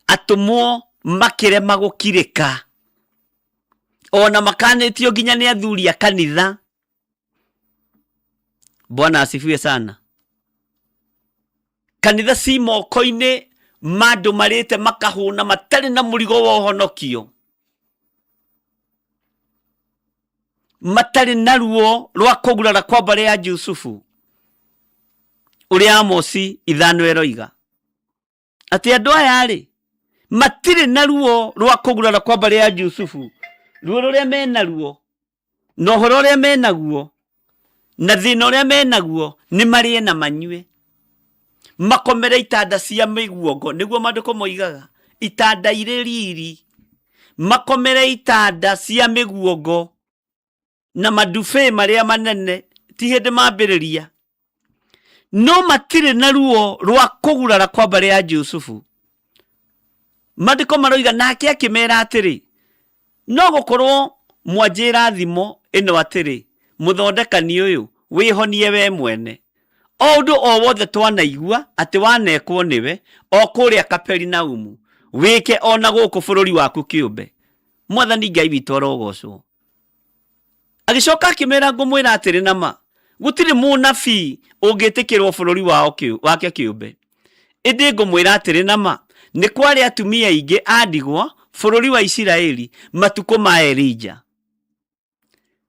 Atũmwo makĩrema gũkirĩka, ona makanĩtio nginya nĩ athuri a kanitha. Bwana asifiwe sana. Kanitha ci moko-inĩ ma andũ marĩte makahũna matarĩ na mũrigo wa ũhonokio, matarĩ na ruo rwa kũgurara kwa mbarĩ ya Jusufu, ũrĩa Amosi 5 ĩroiga atĩ andũ aya rĩ matirĩ na ruo rwa kũgurara kwa mbarĩ ya Jusufu, ruo rũrĩa menaruo na ũhoro ũrĩa menaguo na thĩna ũrĩa menaguo nĩ marĩe na manyue, makomere itanda cia mĩguongo, nĩguo maandĩko moigaga, itanda irĩ riri, makomere itanda cia mĩguongo na madubĩ marĩa manene, ti hĩndĩ mambĩrĩria, no matirĩ na ruo rwa kũgurara kwa mbarĩ ya Jusufu. Maandĩko maroiga nake akĩmera atĩrĩ, no gũkorwo mwanjĩra thimo ĩno atĩrĩ, mũthondekani ũyũ, wĩhonie we mwene. O ũndũ o wothe twanaigua atĩ wanekwo nĩwe o kũrĩa Kaperinaumu, wĩke o na gũkũ bũrũri waku kĩũmbe. Mwathani Ngai witũ arogocwo. Agĩcoka akĩmera, ngũmwĩra atĩrĩ na ma, gũtirĩ mũnabii ũngĩtĩkĩrwo bũrũri wao wake kĩũmbe. Ĩndĩ ngũmwĩra atĩrĩ na ma, nĩ kwarĩ atumia aingĩ a ndigwa bũrũri wa Isiraeli matukũ ma Elija.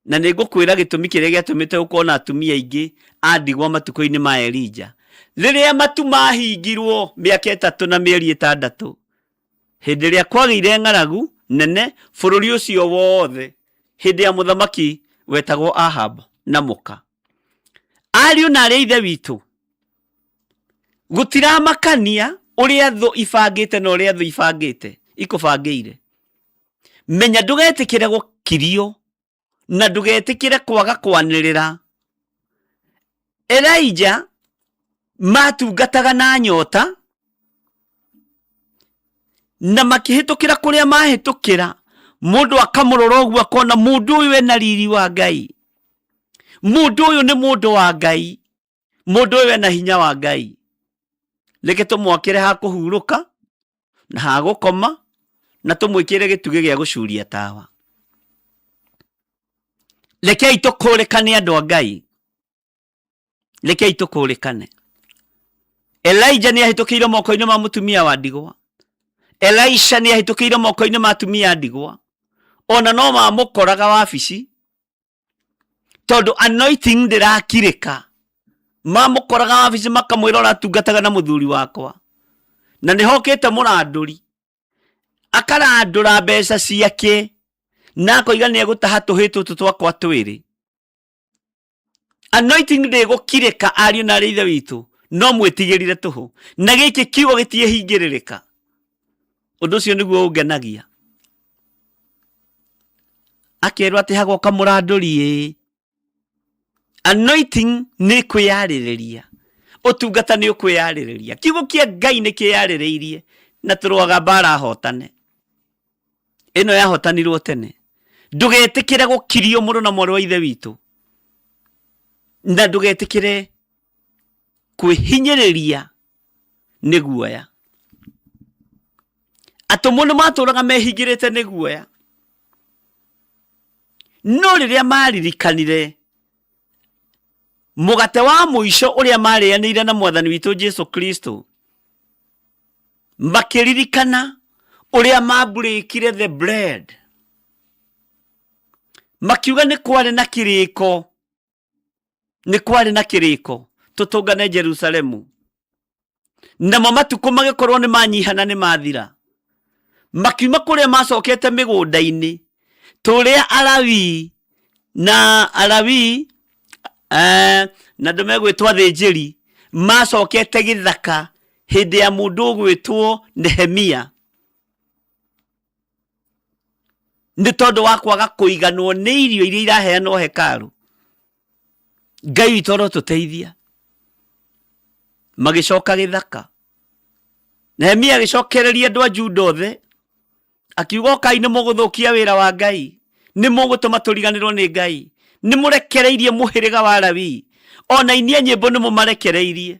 Na nĩ ngũkwĩra gĩtũmi kĩrĩa gĩatũmĩte gũkorwo na atumia aingĩ a ndigwa matukũ-inĩ ma Elija. Rĩrĩa matu mahingirwo mĩaka 3 na mĩeri 6, hĩndĩ ĩrĩa kwagĩire ng'aragu nene bũrũri ũcio wothe, hĩndĩ ya mũthamaki wetagwo Ahab na mũka. Ariũ na arĩ a ithe witũ, gũtiramakania ũrĩa thũ ibangĩte na ũrĩa thũ ibangĩte ikũbangĩire. Menya ndũgetĩkĩre gũkirio na ndũgetĩkĩre kwaga kwanĩrĩra. Elijah Matungataga na nyota na makĩhĩtũkĩra kũrĩa mahĩtũkĩra, mũndũ akamũrora ũguo akona mũndũ ũyũ ena riri wa Ngai, mũndũ ũyũ nĩ mũndũ wa Ngai, mũndũ ũyũ ena hinya wa Ngai. Reke tũmwakĩre ha kũhurũka na ha gũkoma na tũmwĩkĩre gĩtugĩ gĩa gũcuria tawa. Rekei tũkũrĩkane andũ a Ngai, Rekei tũkũrĩkane. Elijah nĩ ahĩtũkĩire moko-inĩ ma mũtumia wa ndigwa. Elisha nĩ ahĩtũkĩire moko-inĩ ma atumia a ndigwa. Ona no mamũkoraga wabici tondũ anointing ndĩrakirĩka. Mamũkoraga wabici makamwĩra ũratungataga na mũthuri wakwa na nĩ hokĩte mũrandũri akarandũra mbeca ciake na akoiga nĩ egũtaha tũhĩ tũtũ twakwa twĩrĩ. Anointing ndĩgũkirĩka ariũ na arĩ ithe witũ, no mwĩtigĩrire tũhũ na gĩkĩ kiugo gĩtiĩhingĩrĩrĩka. Ũndũ ũcio nĩguo ũngenagia. Akerwo atĩ hagoka mũrandũri ĩĩ. Anointing nĩ kwĩyarĩrĩria, ũtungata nĩ ũkwĩyarĩrĩria, kiugo kĩa Ngai nĩ kĩyarĩrĩirie na tũrũaga mbara hotane. Ĩno yahotanirwo tene. Ndũgetĩkĩre gũkirio mũrũ na mwarĩ wa ithe witũ, na ndũgetĩkĩre kwĩhinyĩrĩria nĩ guoya. Atũmwo nĩ matũraga mehingĩrĩte nĩ guoya, no rĩrĩa maririkanire mũgate wa mũico ũrĩa marĩanĩire na mwathani witũ Jesu Kristo, makĩririkana ũrĩa mambũrĩkire the bread, makiuga nĩ kwarĩ na kĩrĩko, nĩ kwarĩ na kĩrĩko tũtũngane Jerusalemu. Namo matukũ magĩkorwo nĩ manyiha na nĩ mathira. Makiuma kũrĩa macokete mĩgũnda-inĩ, tũrĩa Alawii na Alawii na andũ megwĩtwo athĩnjĩri macokete gĩthaka hĩndĩ ya mũndũ ũgwĩtwo Nehemia, nĩ tondũ wa kwaga kũiganwo nĩ irio iria iraheanwo hekarũ. Ngai witũ arotũteithia. Magĩcoka gĩthaka. Nehemia agĩcokereria andũ a Juda othe akiuga, ũkai nĩ mũgũthũkia wĩra wa Ngai, nĩ mũgũtũma tũriganĩrwo nĩ Ngai, nĩ mũrekereirie mũhĩrĩga wa Lawi, ona inia nyĩmbo nĩ mũmarekereirie.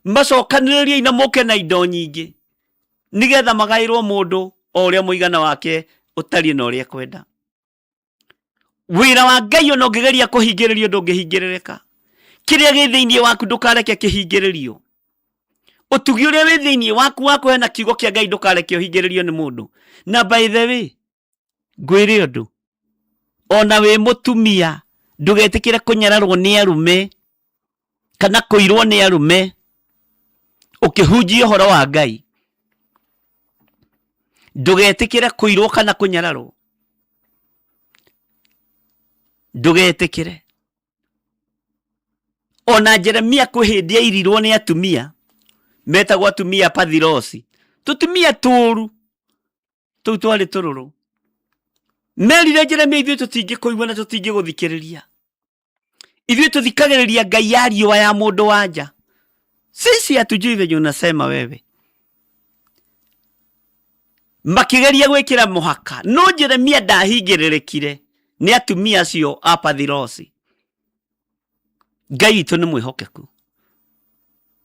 Macokanĩrĩriei na mũke na indo nyingĩ nĩgetha magaĩrwo mũndũ o ũrĩa mũigana wake ũtariĩ na ũrĩa ekwenda. Wĩra wa Ngai ona ũngĩgeria kũhingĩrĩrio ndũngĩhingĩrĩrĩka. Kĩrĩa gĩ thĩinĩ waku ndũkareke kĩhingĩrĩrio. Ũtugi ũrĩa wĩ thĩinĩ waku wa kũheana kiugo kĩa Ngai ndũkareke ũhingĩrĩrio nĩ mũndũ. Na by the way, ngwĩre ũndũ, ona wĩ mũtumia ndũgetĩkĩre kũnyararwo nĩ arũme kana kũirwo nĩ arũme ũkĩhunjia ũhoro wa Ngai. Ndũgetĩkĩre kũirwo kana kũnyararwo, ndũgetĩkĩre. Ona Jeremia kwĩ hĩndĩ airirwo nĩ atumia metagwo atumia Pathirosi, tũtumia tũru tũu twarĩ tũrũrũ. Merire Jeremia, ithuĩ tũtingĩkũigua na tũtingĩgũthikĩrĩria, ithuĩ tũthikagĩrĩria ngai ya riũa ya mũndũ wa nja, sisi hatujui venye unasema wewe. Makĩgeria gwĩkĩra mũhaka, no Jeremia ndahingĩrĩrĩkire nĩ atumia acio a Pathirosi. Ngai witũ nĩ mwĩhokeku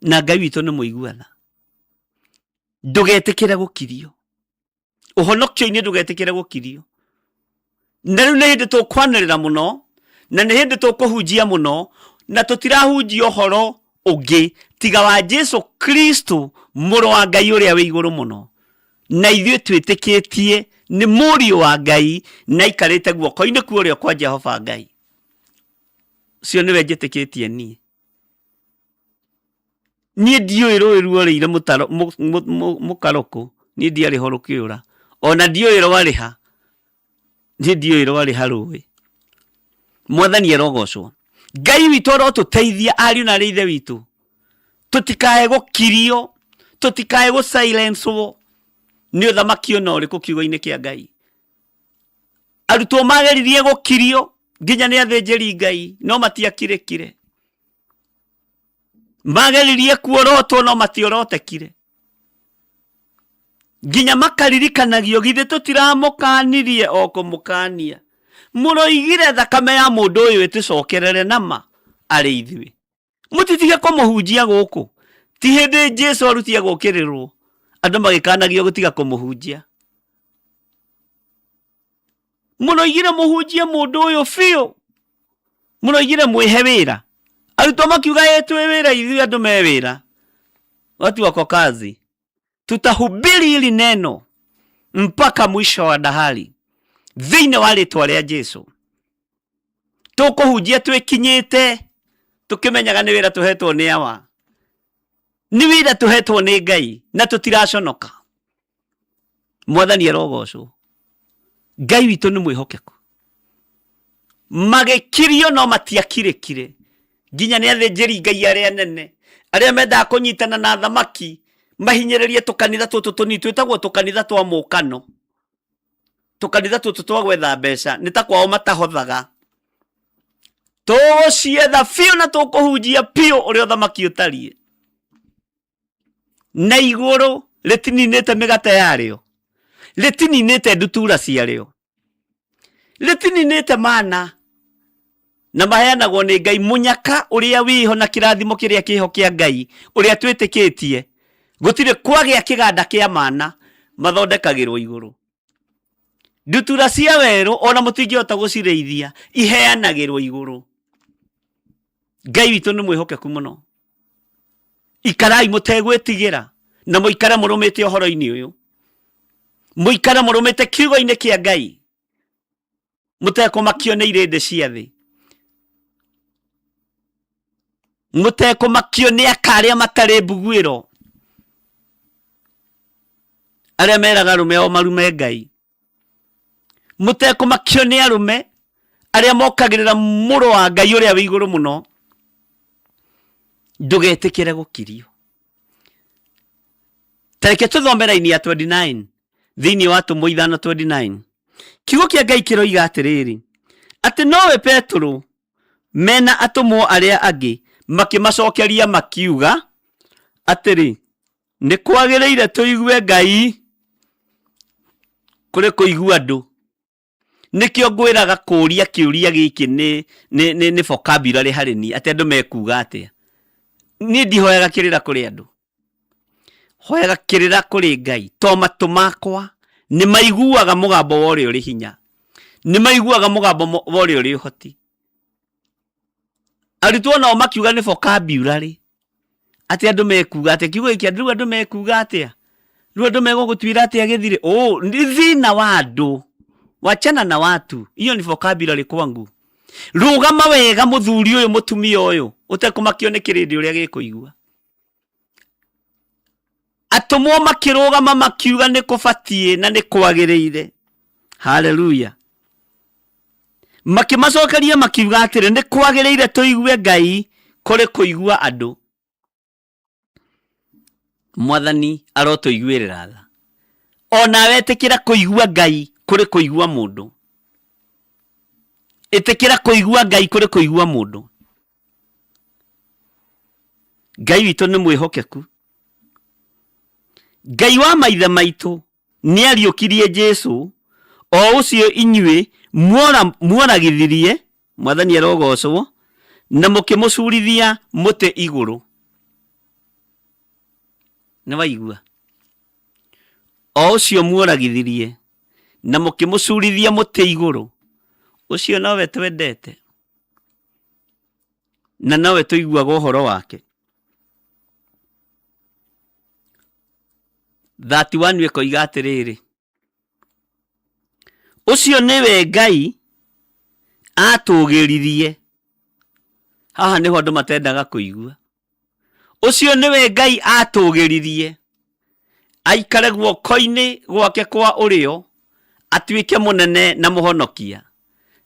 na Ngai witũ nĩ mũigua tha. Ndũgetĩkĩre gũkirio ũhonokio-inĩ, ndũgetĩkĩre gũkirio. Na rĩu nĩ hĩndĩ tũkwanĩrĩra mũno na nĩ hĩndĩ tũkũhunjia mũno, na tũtirahunjia ũhoro ũngĩ tiga wa Jesu Kristo mũrũ wa Ngai ũrĩa wĩ igũrũ mũno, na ithuĩ twĩtĩkĩtie nĩ mũriũ wa Ngai na aikarĩte guoko-inĩ kwa ũrĩo kwa Jehova Ngai. Ũcio nĩwe njĩtĩkĩtie niĩ. Niĩ ndiũĩ rũĩ ruorĩire mũtaro mũkarũkũ, niĩ ndiarĩ ho rũkĩũra, ona ndiũĩ rwarĩ ha, niĩ ndiũĩ rwarĩ ha rũĩ. Mwathani arogocwo. Ngai witũ arotũteithia ariũ na arĩ ithe witũ, tũtikae gũkirio, tũtikae gũ silence wo nĩ ũthamaki ona ũrĩkũ kiugo-inĩ kĩa Ngai. Arutwo mageririe gũkirio nginya nĩ athĩnjĩri Ngai, no matiakirĩkire. Mageririe kuorotwo no matiorotekire. Nginya makaririkanagio githĩ tũtiramũkanirie o kũmũkania. Mũroigire thakame ya mũndũ ũyũ ĩtũcokerere nama arĩ ithuĩ. Mũtitige kũmũhunjia gũkũ. Ti hĩndĩ Jesu arutie gũkĩrĩrwo andũ magĩkanagio gũtiga kũmũhunjia. Mũroigire mũhunjie mũndũ ũyũ biũ. Mũroigire mwĩhe wĩra. Arutwo makiuga ĩ twĩ wĩra ithuĩ andũ me wĩra. Watu wako kazi. Tutahubiri hili neno mpaka mwisho wa dahari. Thĩinĩ wa rĩtwa rĩa Jesu. Tũkũhunjia twĩkinyĩte tũkĩmenyaga nĩ wĩra tũhetwo nĩ awa. Nĩ wĩra tũhetwo nĩ Ngai na tũtiraconoka. Mwathani arogocwo. Ngai witũ nĩ mwĩhokeku. Magĩkirio no matiakirĩkire. Nginya nĩ athĩnjĩri Ngai arĩa anene arĩa mendaga kũnyitana na athamaki mahinyĩrĩrie tũkanitha tũtũ tũnini twĩtagwo tũkanitha twa mũkano. Tũkanitha tũtũ twa gwetha mbeca nĩ ta kwao matahothaga. Tũgũcietha biũ na tũkũhunjia biũ ũrĩa ũthamaki ũtariĩ. Na igũrũ rĩtininĩte mĩgate yarĩo, rĩtininĩte ndutura ciarĩo, rĩtininĩte mana na maheanagwo nĩ Ngai. Mũnyaka ũrĩa wĩho na kĩrathimo kĩrĩa kĩho kĩa Ngai ũrĩa twĩtĩkĩtie, gũtirĩ kwagĩa kĩganda kĩa mana mathondekagĩrwo igũrũ. Ndutura cia werũ ona mũtingĩhota gũcirĩithia, iheanagĩrwo igũrũ. Ngai witũ nĩ mwĩhokeku mũno. Ikarai mũtegwĩtigĩra na mũikare mũrũmĩte ũhoro-inĩ ũyũ, mũikare mũrũmĩte kiugo-inĩ kĩa Ngai, mũtekũmakio nĩ irĩndĩ cia thĩ, mũtekũmakio nĩ aka arĩa matarĩ mbuguĩro, arĩa meraga arũme ao marume Ngai, mũtekũmakio nĩ arũme arĩa mokagĩrĩra mũrũ wa Ngai ũrĩa wĩ igũrũ mũno. Ndũgetĩkĩre gũkirio. Ta reke tũthome raini ya 29 thĩinĩ wa Atũmwo 5:29. Kiugo kĩa Ngai kĩroiga atĩrĩrĩ, atĩ nowe Petero mena atũmwo arĩa angĩ makĩmacokeria makiuga atĩrĩ, nĩ kwagĩrĩire tũigue Ngai kũrĩ kũigua andũ. Nĩkĩo ngwĩraga kũũria kĩũria gĩkĩ nĩ vocabulary harĩ niĩ, atĩ andũ mekuga atĩa. Niĩ ndihoyaga kĩrĩra kũrĩ andũ, hoyaga kĩrĩra kũrĩ Ngai, to matũ makwa nĩ maiguaga mũgambo wa ũrĩa ũrĩ hinya, nĩ maiguaga mũgambo wa ũrĩa ũrĩ ũhoti. Arutwo nao makiuga nĩ vocabulary, atĩ andũ mekuga atĩa, kiugo gĩkĩ rĩu andũ mekuga atĩa, rĩu andũ megũgũtuĩra atĩa gĩthirĩ. Ũ, nĩ thĩna wa andũ, wachana na watu, hiyo ni vocabulary kwangu. Rũgama wega mũthuri ũyũ mũtumia ũyũ, ũtekũmakio nĩ kĩrĩndĩ ũrĩa gĩkũigua. Atũmwo makĩrũgama makiuga nĩ kũbatiĩ na nĩ kwagĩrĩire. Haleluya. Makĩmacokeria makiuga atĩrĩ, nĩ kwagĩrĩire tũigue Ngai kũrĩ kũigua andũ. Mwathani arotũiguĩrĩra tha. Onawe ĩtĩkĩra kũigua Ngai kũrĩ kũigua mũndũ. Ĩtĩkĩra kũigua Ngai kũrĩ kũigua mũndũ. Ngai witũ nĩ mwĩhokeku. Ngai wa maithe maitũ nĩ ariũkirie Jesu, o ũcio inyuĩ muoragithirie, Mwathani arogocwo, na mũkĩmũcurithia mũtĩ igũrũ. Nĩ waigua? O ũcio muoragithirie na mũkĩmũcurithia mũtĩ igũrũ, ũcio nowe twendete na nowe tũiguaga ũhoro wake. 31 ĩkoiga atĩrĩrĩ, ũcio nĩwe Ngai atũgĩririe. Haha nĩho andũ matendaga kũigua. Ũcio nĩwe Ngai atũgĩririe aikare guoko-inĩ gwake kwa ũrĩo, atuĩke mũnene na mũhonokia,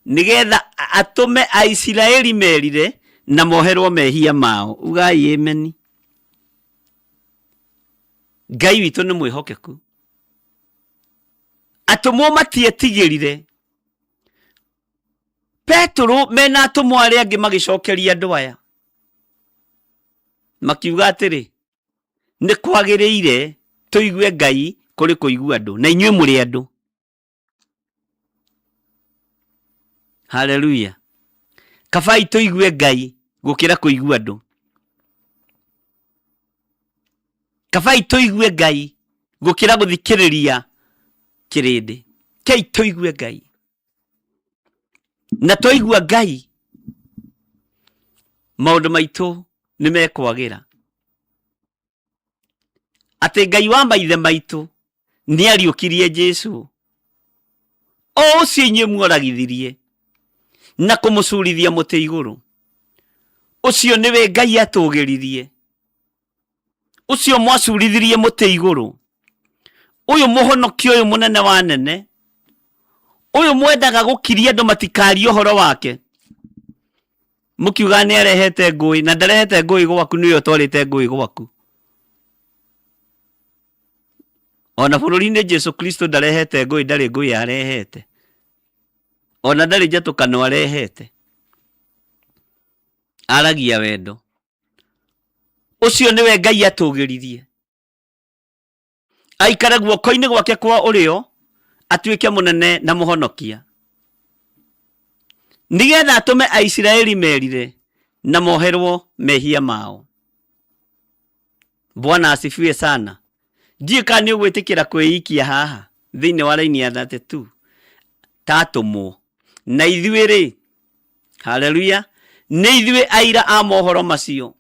nĩgetha atũme Aisiraeli merire na moherwo mehia mao. Ugai ameni. Ngai witũ nĩ mwĩhokeku. Atũmwo matietigĩrire. Petero mena atũmwo arĩa angĩ magĩcokeria andũ aya. Makiuga atĩrĩ, nĩ kwagĩrĩire tũigue Ngai kũrĩ kũigua andũ, na inyuĩ mũrĩ andũ. Haleluya. Kabai tũigue Ngai gũkĩra kũigua andũ. Kabai tũigue Ngai gũkĩra gũthikĩrĩria kĩrĩndĩ. Kei tũigue Ngai. Na twaigua Ngai maũndũ maitũ nĩ mekwagĩra. Atĩ Ngai wa maithe maitũ nĩ ariũkirie Jesu o ũcio inyuĩ muoragithirie na kũmũcurithia mũtĩ igũrũ. Ũcio nĩwe Ngai atũgĩririe, ũcio mwacurithirie mũtĩ igũrũ, ũyũ mũhonokia ũyũ mũnene wa nene, ũyũ mwendaga gũkiria andũ matikarie ũhoro wake, mũkiuga nĩ arehete ngũĩ, na ndarehete ngũĩ gwaku, nĩwe ũtwarĩte ngũĩ gwaku. Ona bũrũri-inĩ Jesu Kristo ndarehete ngũĩ, ndarĩ ngũĩ arehete, ona ndarĩ njatũkano arehete, aragia wendo. Ũcio nĩwe Ngai atũgĩririe aikare guoko-inĩ gwake kwa ũrĩo, atuĩke mũnene na mũhonokia, nĩgetha atũme Aisiraeli merire na moherwo mehia mao. Bwana asifiwe sana. Ndiũĩ kana nĩ ũgwĩtĩkĩra kwĩikia haha thĩinĩ wa raini ya 32 ta atũmwo. Na ithuĩ rĩ, haleluya, nĩ ithuĩ aira a mohoro macio.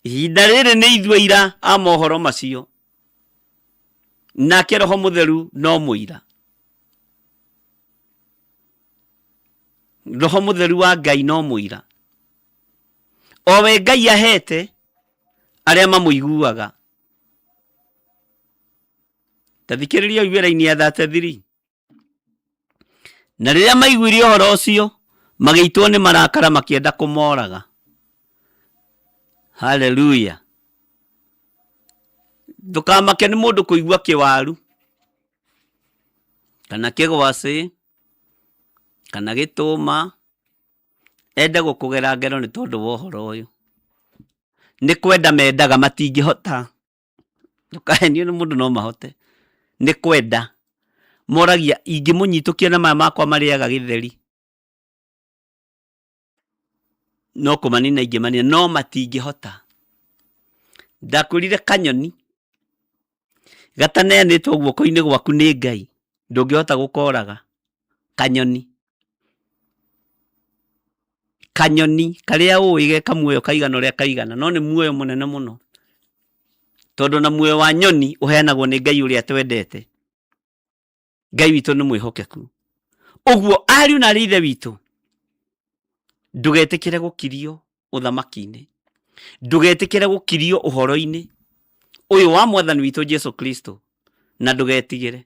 Ihinda rĩrĩ nĩ ithuĩ aira a mohoro macio. Nake Roho Mũtheru no mũira. Roho Mũtheru wa Ngai no mũira. O we Ngai ahete arĩa mamũiguaga. Ta thikĩrĩria ũigue raini ya 33. Na rĩrĩa maiguire ũhoro ũcio, magĩitwo nĩ marakara makĩenda kũmoraga. Haleluya. Ndũkamake nĩ mũndũ kũigua kĩwaru kana kĩgwacĩ kana gĩtũma ende gũkũgera ngero nĩ tondũ wa ũhoro ũyũ. Nĩ kwenda mendaga matingĩhota. Ndũkahenio nĩ mũndũ no mahote. Nĩ kwenda. Moragia ingĩmũnyitũkia na maya makwa marĩaga gĩtheri. No kũmanina ingĩmanina no matingĩhota. Ndakwĩrire kanyoni gataneanĩtwo guoko-inĩ gwaku nĩ Ngai ndũngĩhota gũkoraga. Kanyoni. Kanyoni karĩa ũĩ ge kamuoyo kaigana ũrĩa kaigana no nĩ muoyo mũnene mũno. Tondũ na muoyo wa nyoni ũheanagwo nĩ Ngai ũrĩa twendete. Ngai witũ nĩ mwĩhokeku. Ũguo ariũ na arĩ ithe witũ, ndũgetĩkĩre gũkirio ũthamaki-inĩ, ndũgetĩkĩre gũkirio ũhoro-inĩ ũyũ wa mwathani witũ Jesu Kristo, na ndũgetigĩre.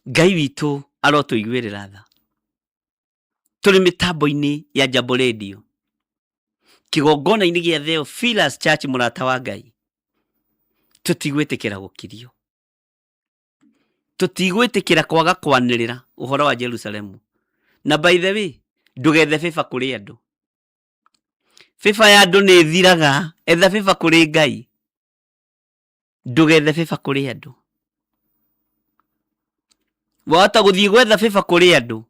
Ngai witũ arotũiguĩrĩra tha. Tũrĩ mĩtambo-inĩ ya Jambo Radio, kĩgongona-inĩ gĩa Theophilus Church, mũrata wa Ngai, tũtigwĩtĩkĩra gũkirio, tũtigwĩtĩkĩra kwaga kwanĩrĩra ũhoro wa Jerusalemu. Na by the way, ndũgethe favor kũrĩ andũ. Favor ya andũ nĩ ĩthiraga, etha favor kũrĩ Ngai. Ndũgethe favor kũrĩ andũ. Wahota gũthiĩ gwetha favor kũrĩ andũ,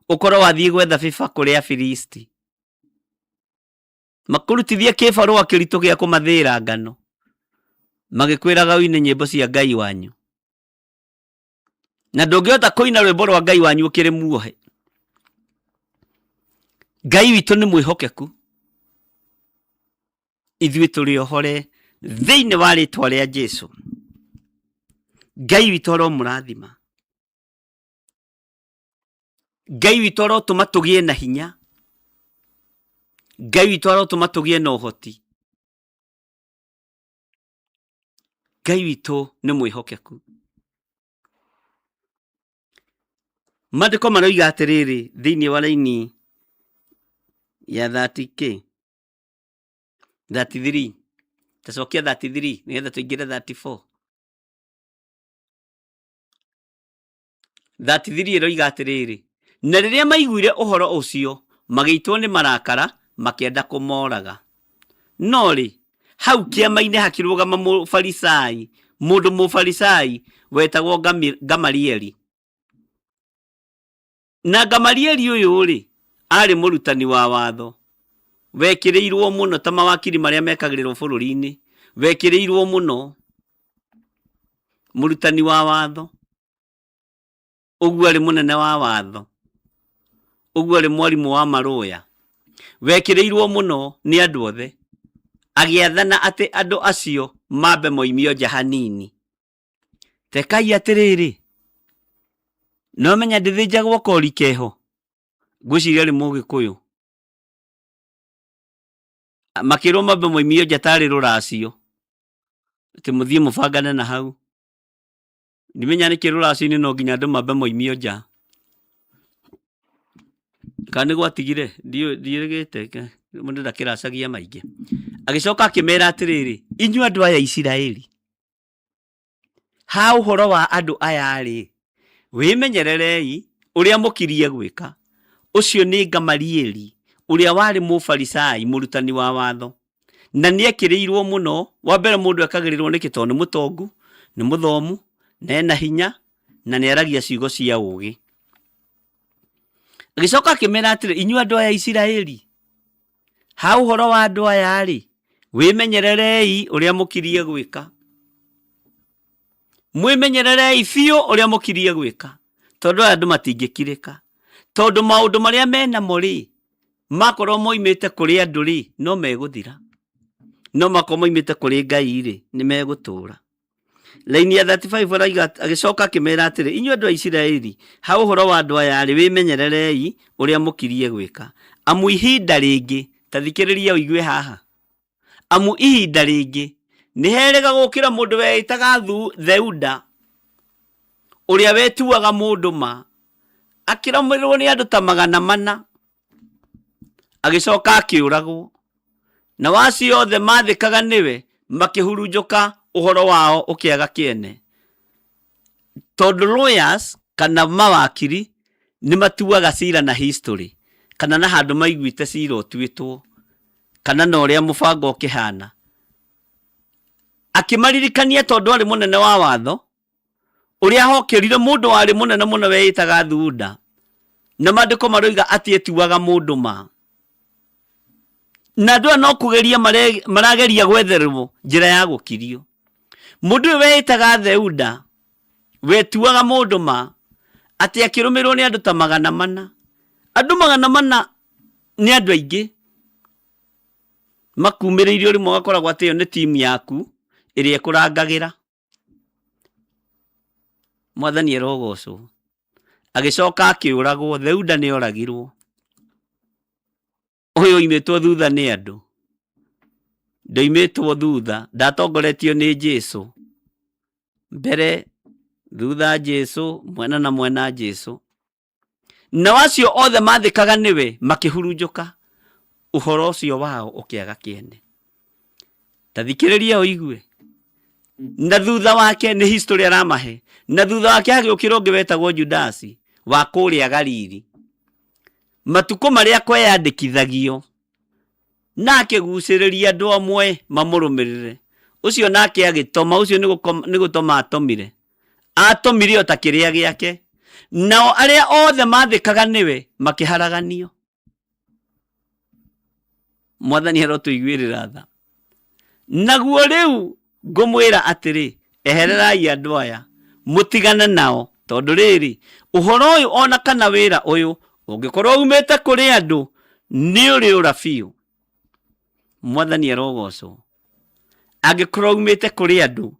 ũkorwo wathiĩ gwetha favor kũrĩ Afilisti. Makũrutithie kĩbarũa kĩritũ gĩa kũmathĩĩra ngano, magĩkwĩraga ũine nyĩmbo cia Ngai wanyu. Na ndũngĩhota kũina rwĩmbo rwa Ngai wanyu ũkĩrĩ muohe. Ngai witũ nĩ mwĩhokeku. Ithuĩ tũrĩ ohore thĩinĩ wa rĩtwa rĩa Jesu. Ngai witũ aromũrathima. Ngai witũ arotũma tũgĩe na hinya. Ngai witũ arotũma tũgĩe na ũhoti. Ngai witũ nĩ mwĩhokeku. Maandĩko maroiga atĩrĩrĩ thĩinĩ wa raini ya 30K 33, tacokia 33 nĩgetha tũingĩre 34. 33 ĩroiga atĩrĩrĩ, na rĩrĩa maiguire ũhoro ũcio magĩitwo nĩ marakara Makĩenda kũmoraga. No rĩ, hau kĩama-inĩ hakĩrũgama Mũfarisai, mũndũ Mũfarisai wetagwo Gamalieli. Na Gamalieli ũyũ-rĩ, aarĩ mũrutani wa watho wekĩrĩirwo mũno ta mawakiri marĩa mekagĩrĩrwo bũrũri-inĩ, wekĩrĩirwo mũno, mũrutani wa watho. Ũguo arĩ mũnene wa watho, ũguo arĩ mwarimũ wa marũya, wekĩrĩirwo mũno nĩ andũ othe, agĩathana atĩ andũ acio mambe moimio nja hanini. Tekai atĩrĩrĩ, no menya ndĩthĩnjagwo kori keho, ngwĩciria arĩ Mũgĩkũyũ. Makĩrwo mambe moimio nja tarĩ rũracio, atĩ mũthiĩ mũbangane na hau. Ndimenya nĩkĩ rũracio-inĩ no nginya andũ mambe moimio nja. Kana nĩ gwatigire ndiũĩ ndiĩrĩgĩte mũndũ ndakĩracagia maingĩ. Agĩcoka akĩmera atĩrĩrĩ, inyuĩ andũ aya a Isiraeli, ha ũhoro wa andũ aya-rĩ, wĩmenyererei ũrĩa mũkirie gwĩka. Ũcio nĩ Gamalieli, ũrĩa warĩ Mũfarisai, mũrutani wa watho. Na nĩ ekĩrĩirwo mũno. Wa mbere mũndũ ekagĩrĩrwo nĩkĩ? Tondũ nĩ mũtongu, nĩ mũthomu, na ena hinya, na nĩ aragia ciugo cia ũgĩ. Agĩcoka akĩmera atĩrĩ, inyuĩ andũ aya a Isiraeli, ha ũhoro wa andũ aya-rĩ, wĩmenyererei ũrĩa mũkirie gwĩka. Mwĩmenyererei biũ ũrĩa mũkirie gwĩka, tondũ aya andũ matingĩkirĩka. Tondũ maũndũ marĩa menamo-rĩ, makorwo moimĩte kũrĩ andũ-rĩ, no megũthira. No makorwo moimĩte kũrĩ Ngai-rĩ, nĩ megũtũũra. Raini ya 35 araiga agĩcoka akĩmera atĩrĩ, inyuĩ andũ a Isiraeli, ha ũhoro wa andũ aya-rĩ, wĩmenyererei ũrĩa mũkirie gwĩka. Amu ihinda rĩngĩ, ta thikĩrĩria ũigue haha, amu ihinda rĩngĩ nĩ herĩga gũkĩra mũndũ weĩtaga Theuda, ũrĩa wetuaga mũndũ ma, akĩrũmĩrĩrwo nĩ andũ ta 400, agĩcoka akĩũragwo. Nao acio othe maathĩkaga nĩwe makĩhurunjũka ũhoro wao ũkĩaga kĩene. Tondũ lawyers kana mawakiri nĩ matuaga cira na history kana na handũ maiguĩte cira ũtuĩtwo kana na ũrĩa mũbango ũkĩhana. Akĩmaririkania tondũ arĩ mũnene wa watho, ũrĩa hokĩrire mũndũ warĩ mũnene mũno weĩtaga Thuda, na maandĩko maroiga atĩ etuaga mũndũ ma. Na andũ aya no kũgeria marageria gwetherwo njĩra ya gũkirio. Mũndũ ũyũ weĩtaga Theuda, wetuaga mũndũ ma, atĩ akĩrũmĩrĩrwo nĩ andũ ta 400. Andũ 400 nĩ andũ aingĩ makumĩrĩirio rĩmwe ũgakoragwo atĩ ĩyo nĩ timu yaku ĩrĩa ĩkũrangagĩra. Mwathani arogocwo. Agĩcoka akĩũragwo, Theuda nĩ oragirwo. Ũyũ oimĩtwo thutha nĩ andũ. Ndoimĩtwo thutha, ndatongoretio nĩ Jesu. Mbere, thutha Jesu, mwena na mwena Jesu. Nao acio othe maathĩkaga nĩwe makĩhurunjũka, ũhoro ũcio wao ũkĩaga kĩene. Ta thikĩrĩria ũigue. Na thutha wake nĩ history aramahe. Na thutha wake hagĩũkĩra ũngĩ wetagwo Judasi wa kũrĩa Galili. Matukũ marĩa kweyandĩkithagio, na akĩgucĩrĩria andũ amwe mamũrũmĩrĩre. Ũcio nake agĩtoma, ũcio nĩ gũtoma atomire. Atomire o ta kĩrĩa gĩake. Nao arĩa othe maathĩkaga nĩwe makĩharaganio. Mwathani arotũiguĩrĩra tha. Naguo rĩu ngũmwĩra atĩrĩ, ehererai andũ aya, mũtigane nao, tondũ rĩrĩ, ũhoro ũyũ o na kana wĩra ũyũ ũngĩkorwo umĩte kũrĩ andũ, nĩ ũrĩũra biũ. Mwathani arogocwo. Angĩkorwo umĩte kũrĩ andũ,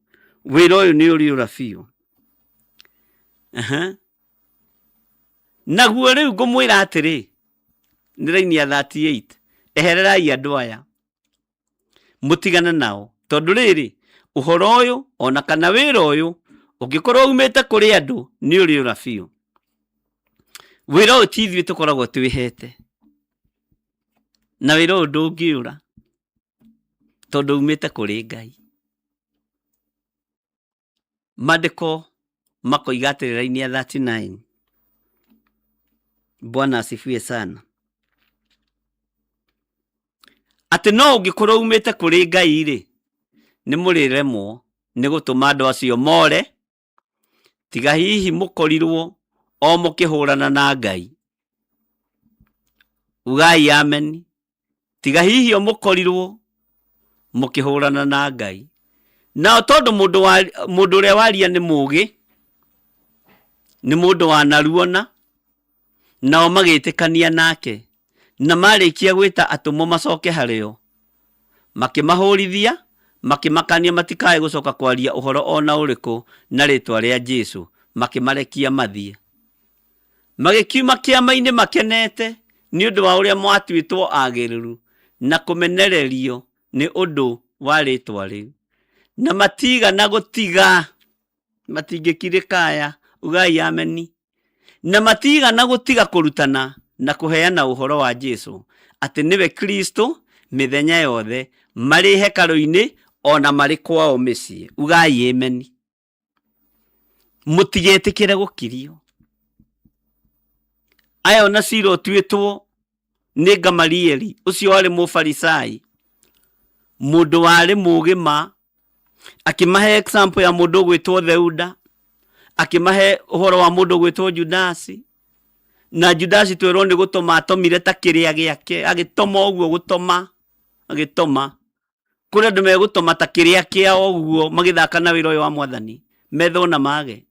wĩra ũyũ nĩ ũrĩũra biũ. Aha. Naguo rĩu ngũmwĩra atĩrĩ, nĩ raini ya 38, ehererai andũ aya, mũtigane nao, tondũ rĩrĩ, ũhoro ũyũ ona kana wĩra ũyũ ũngĩkorwo umĩte kũrĩ andũ nĩ ũrĩũra biũ. Wĩra ũyũ ti ithuĩ tũkoragwo twĩhete, na wĩra ũyũ ndũngĩũra tondũ umĩte kũrĩ Ngai. Maandĩko makoiga atĩrĩ raini ya 39, Bwana asifiwe sana. Atĩ no ũngĩkorwo umĩte kũrĩ Ngai rĩ, nĩ mũrĩremwo nĩ gũtũma andũ acio more, tiga hihi mũkorirwo o mũkĩhũrana na Ngai. Ugai ameni. Tiga hihi o mũkorirwo mũkĩhũrana na Ngai. Nao tondũ mũndũ wa mũndũ ũrĩa waria nĩ mũgĩ, nĩ mũndũ wanaruona, nao magĩtĩkania nake, na marĩkia gwĩta atũmwo macoke harĩo, makĩmahũrithia, makĩmakania matikae gũcoka kwaria ũhoro o na ũrĩkũ na rĩtwa rĩa Jesu, makĩmarekia mathiĩ. Magĩkiuma kĩama-inĩ makenete nĩ ũndũ wa ũrĩa mwatuĩtwo agĩrĩru na kũmenererio nĩ ũndũ wa rĩtwa rĩu. Na matigana gũtiga, matingĩkirĩka aya, ugai ameni, na matigana gũtiga kũrutana na kũheana ũhoro wa Jesu atĩ nĩwe Kristo mĩthenya yothe marĩ hekarũ-inĩ o na marĩ kwao mĩciĩ. Ugai ameni. Mũtigetĩkĩre gũkirio. Aya ona cira ũtuĩtwo nĩ Gamalieli ũcio warĩ mũfarisai, mũndũ warĩ mũgĩ ma, akĩmahe example ya mũndũ ũgwĩtwo Theuda, akĩmahe ũhoro wa mũndũ ũgwĩtwo Judasi, na Judasi twerwo nĩ gũtoma atomire ta kĩrĩa gĩake, agĩtoma ũguo gũtoma, agĩtoma. Kũrĩ andũ megũtoma ta kĩrĩa kĩao ũguo magĩthaka na wĩra ũyũ wa mwathani, methwo na mage.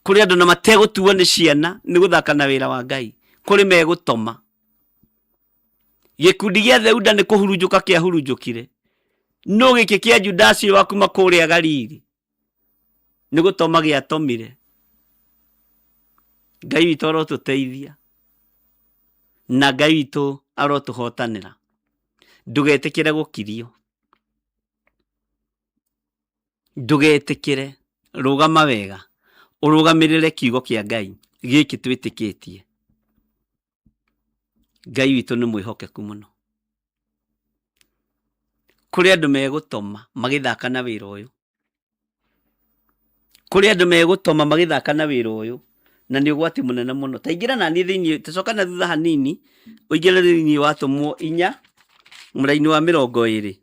Kũrĩ andũ na mategũtuo nĩ ciana nĩ gũthaka na wĩra wa Ngai, kũrĩ megũtoma. Gĩkundi gĩa Theuda nĩ kũhurunjũka kĩahurunjũkire, no gĩkĩ kĩa Judasi ũyũ wa kuma kũrĩa Galili nĩ gũtoma gĩatomire. Ngai witũ arotũteithia na Ngai witũ arotũhotanĩra. Ndũgetĩkĩre gũkirio, ndũgetĩkĩre, rũgama wega, ũrũgamĩrĩre kiugo kĩa Ngai gĩkĩ twĩtĩkĩtie. Ngai witũ nĩ mwĩhokeku mũno. Kũrĩ andũ megũtoma magĩthaka na wĩra ũyũ. Kũrĩ andũ megũtoma magĩthaka na wĩra ũyũ, na nĩ ũgwati mũnene mũno. Ta ingĩra naniĩ thĩiniĩ, ta coka na thutha hanini, ũingĩre thĩiniĩ wa Atũmwo inya, mũraini wa 20.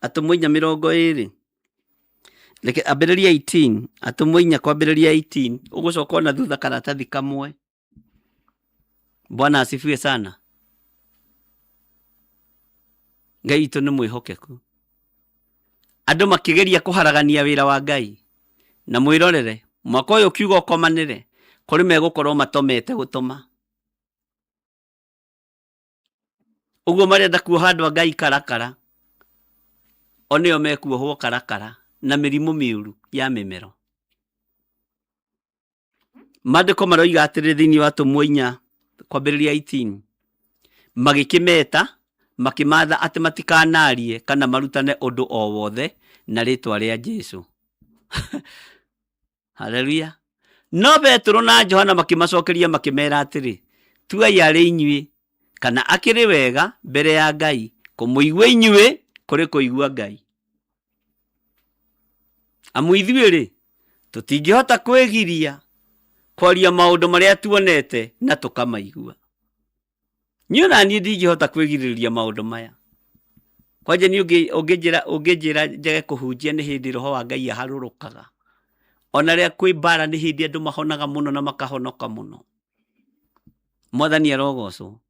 Atũmwo inya 20. Reke ambĩrĩria 18, Atũmwo inya kwambĩrĩria 18, ũgũcoka o na thutha karatathi kamwe. Bwana asifiwe sana. Ngai witũ nĩ mwĩhokeku. Andũ makĩgeria kũharagania wĩra wa Ngai, na mwĩrorere mwaka ũyũ ũkiuga ũkomanĩre, kũrĩ megũkorwo matomete gũtoma. Ũguo marenda kuoha andũ a Ngai karakara, o nĩo mekuohwo karakara na mĩrimũ mĩũru ya mĩmero. Maandĩko maroiga atĩrĩ thĩinĩ wa Atũmwo inya kwambĩrĩria 18, magĩkĩmeta makĩmatha atĩ matikanarie kana marutane ũndũ o wothe na rĩtwa rĩa Jesu. Haleluya. No Petero na Johana makĩmacokeria makĩmera atĩrĩ, tuai arĩ inyuĩ kana akĩrĩ wega mbere ya Ngai kũmũigua inyuĩ kũrĩ kũigua Ngai. Amu ithuĩ-rĩ, tũtingĩhota kwĩgiria kwaria maũndũ marĩa tuonete na tũkamaigua. Niĩ ona niĩ ndingĩhota kwĩgirĩrĩria maũndũ maya. Kwanja niĩ ũngĩnjĩra ũngĩnjĩra njage kũhunjia nĩ hĩndĩ roho wa Ngai aharũrũkaga. Ona rĩrĩa kwĩ mbara nĩ hĩndĩ andũ mahonaga mũno na makahonoka mũno. Mwathani arogocwo.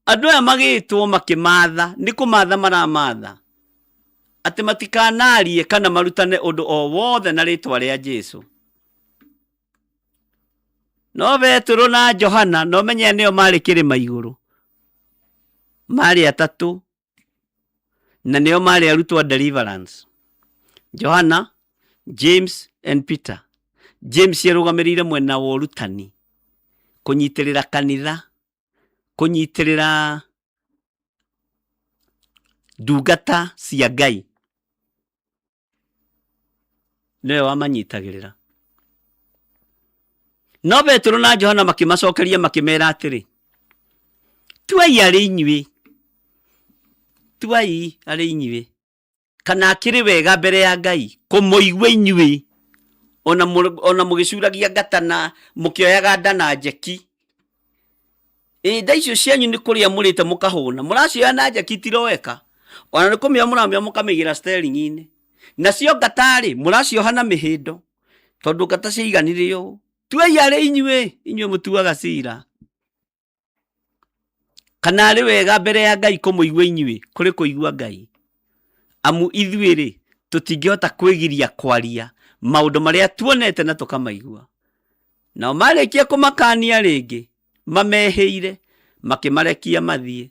Andũ aya magĩtwo makĩmatha, nĩ kũmatha maramatha, atĩ matikanarie kana marutane ũndũ o wothe na rĩtwa rĩa Jesu. No Petero na Johana, no menye nĩo marĩ kĩrĩma igũrũ, marĩ atatũ, na nĩo marĩ arutwo a deliverance. Johana, James and Peter. James arũgamĩrĩire mwena wa ũrutani, kũnyitĩrĩra kanitha, kũnyitĩrĩra ndungata cia Ngai, nĩwe wamanyitagĩrĩra. No Petero na Johana makĩmacokeria makĩmera atĩrĩ, tuai arĩ inyuĩ, tuai arĩ inyuĩ kana akĩrĩ wega mbere ya Ngai kũmũigua inyuĩ ona mũgĩcuragia ngata na mũkĩoyaga nda na njeki. Ĩ nda icio cianyu nĩ kũrĩa mũrĩte mũkahũna, mũracioya na njaki itiroeka, ona nĩ kũmĩoya mũramĩoya mũkamĩigĩra steering-inĩ. Nacio ngata-rĩ, mũracioha na mĩhĩndo, tondũ ngata ciaiganire ũũ. Tuai arĩ inyuĩ, inyuĩ mũtuaga cira. Kana arĩ wega mbere ya Ngai kũmũigua inyuĩ kũrĩ kũigua Ngai? Amu ithuĩ-rĩ, tũtingĩhota kwĩgiria kwaria maũndũ marĩa tuonete na tũkamaigua. Nao marĩkia kũmakania rĩngĩ, mamehĩire, makĩmarekia mathiĩ.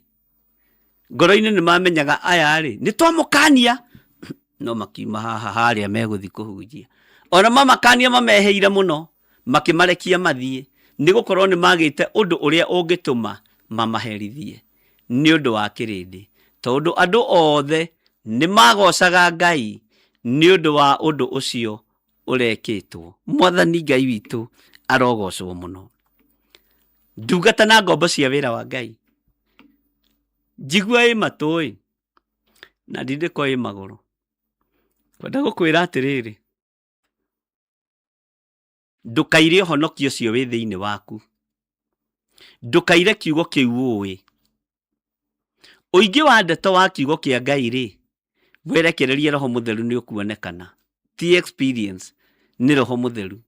Ngoro-inĩ nĩ mamenyaga aya-rĩ, nĩ twamũkania, no makiuma haha harĩa megũthiĩ kũhunjia. Ona mamakania mamehĩire mũno, makĩmarekia mathiĩ, nĩ gũkorwo nĩ magĩte ũndũ ũrĩa ũngĩtũma mamaherithie nĩ ũndũ wa kĩrĩndĩ, tondũ andũ othe nĩ magocaga Ngai nĩ ũndũ wa ũndũ ũcio ũrekĩtwo. Mwathani Ngai witũ arogocwo mũno. Ndungata na ngombo cia wĩra wa Ngai, njigua ĩ matũ-ĩ, na ndindĩko ĩ magũrũ. Ngwenda gũkwĩra atĩrĩrĩ, ndũkaire ũhonokio ũcio wĩ thĩinĩ waku, ndũkaire kiugo kĩu ũĩ. Ũingĩ wa ndeto wa kiugo kĩa Ngai rĩ, werekererie Roho Mũtheru nĩ ũkuonekana. Ti experience, nĩ Roho Mũtheru.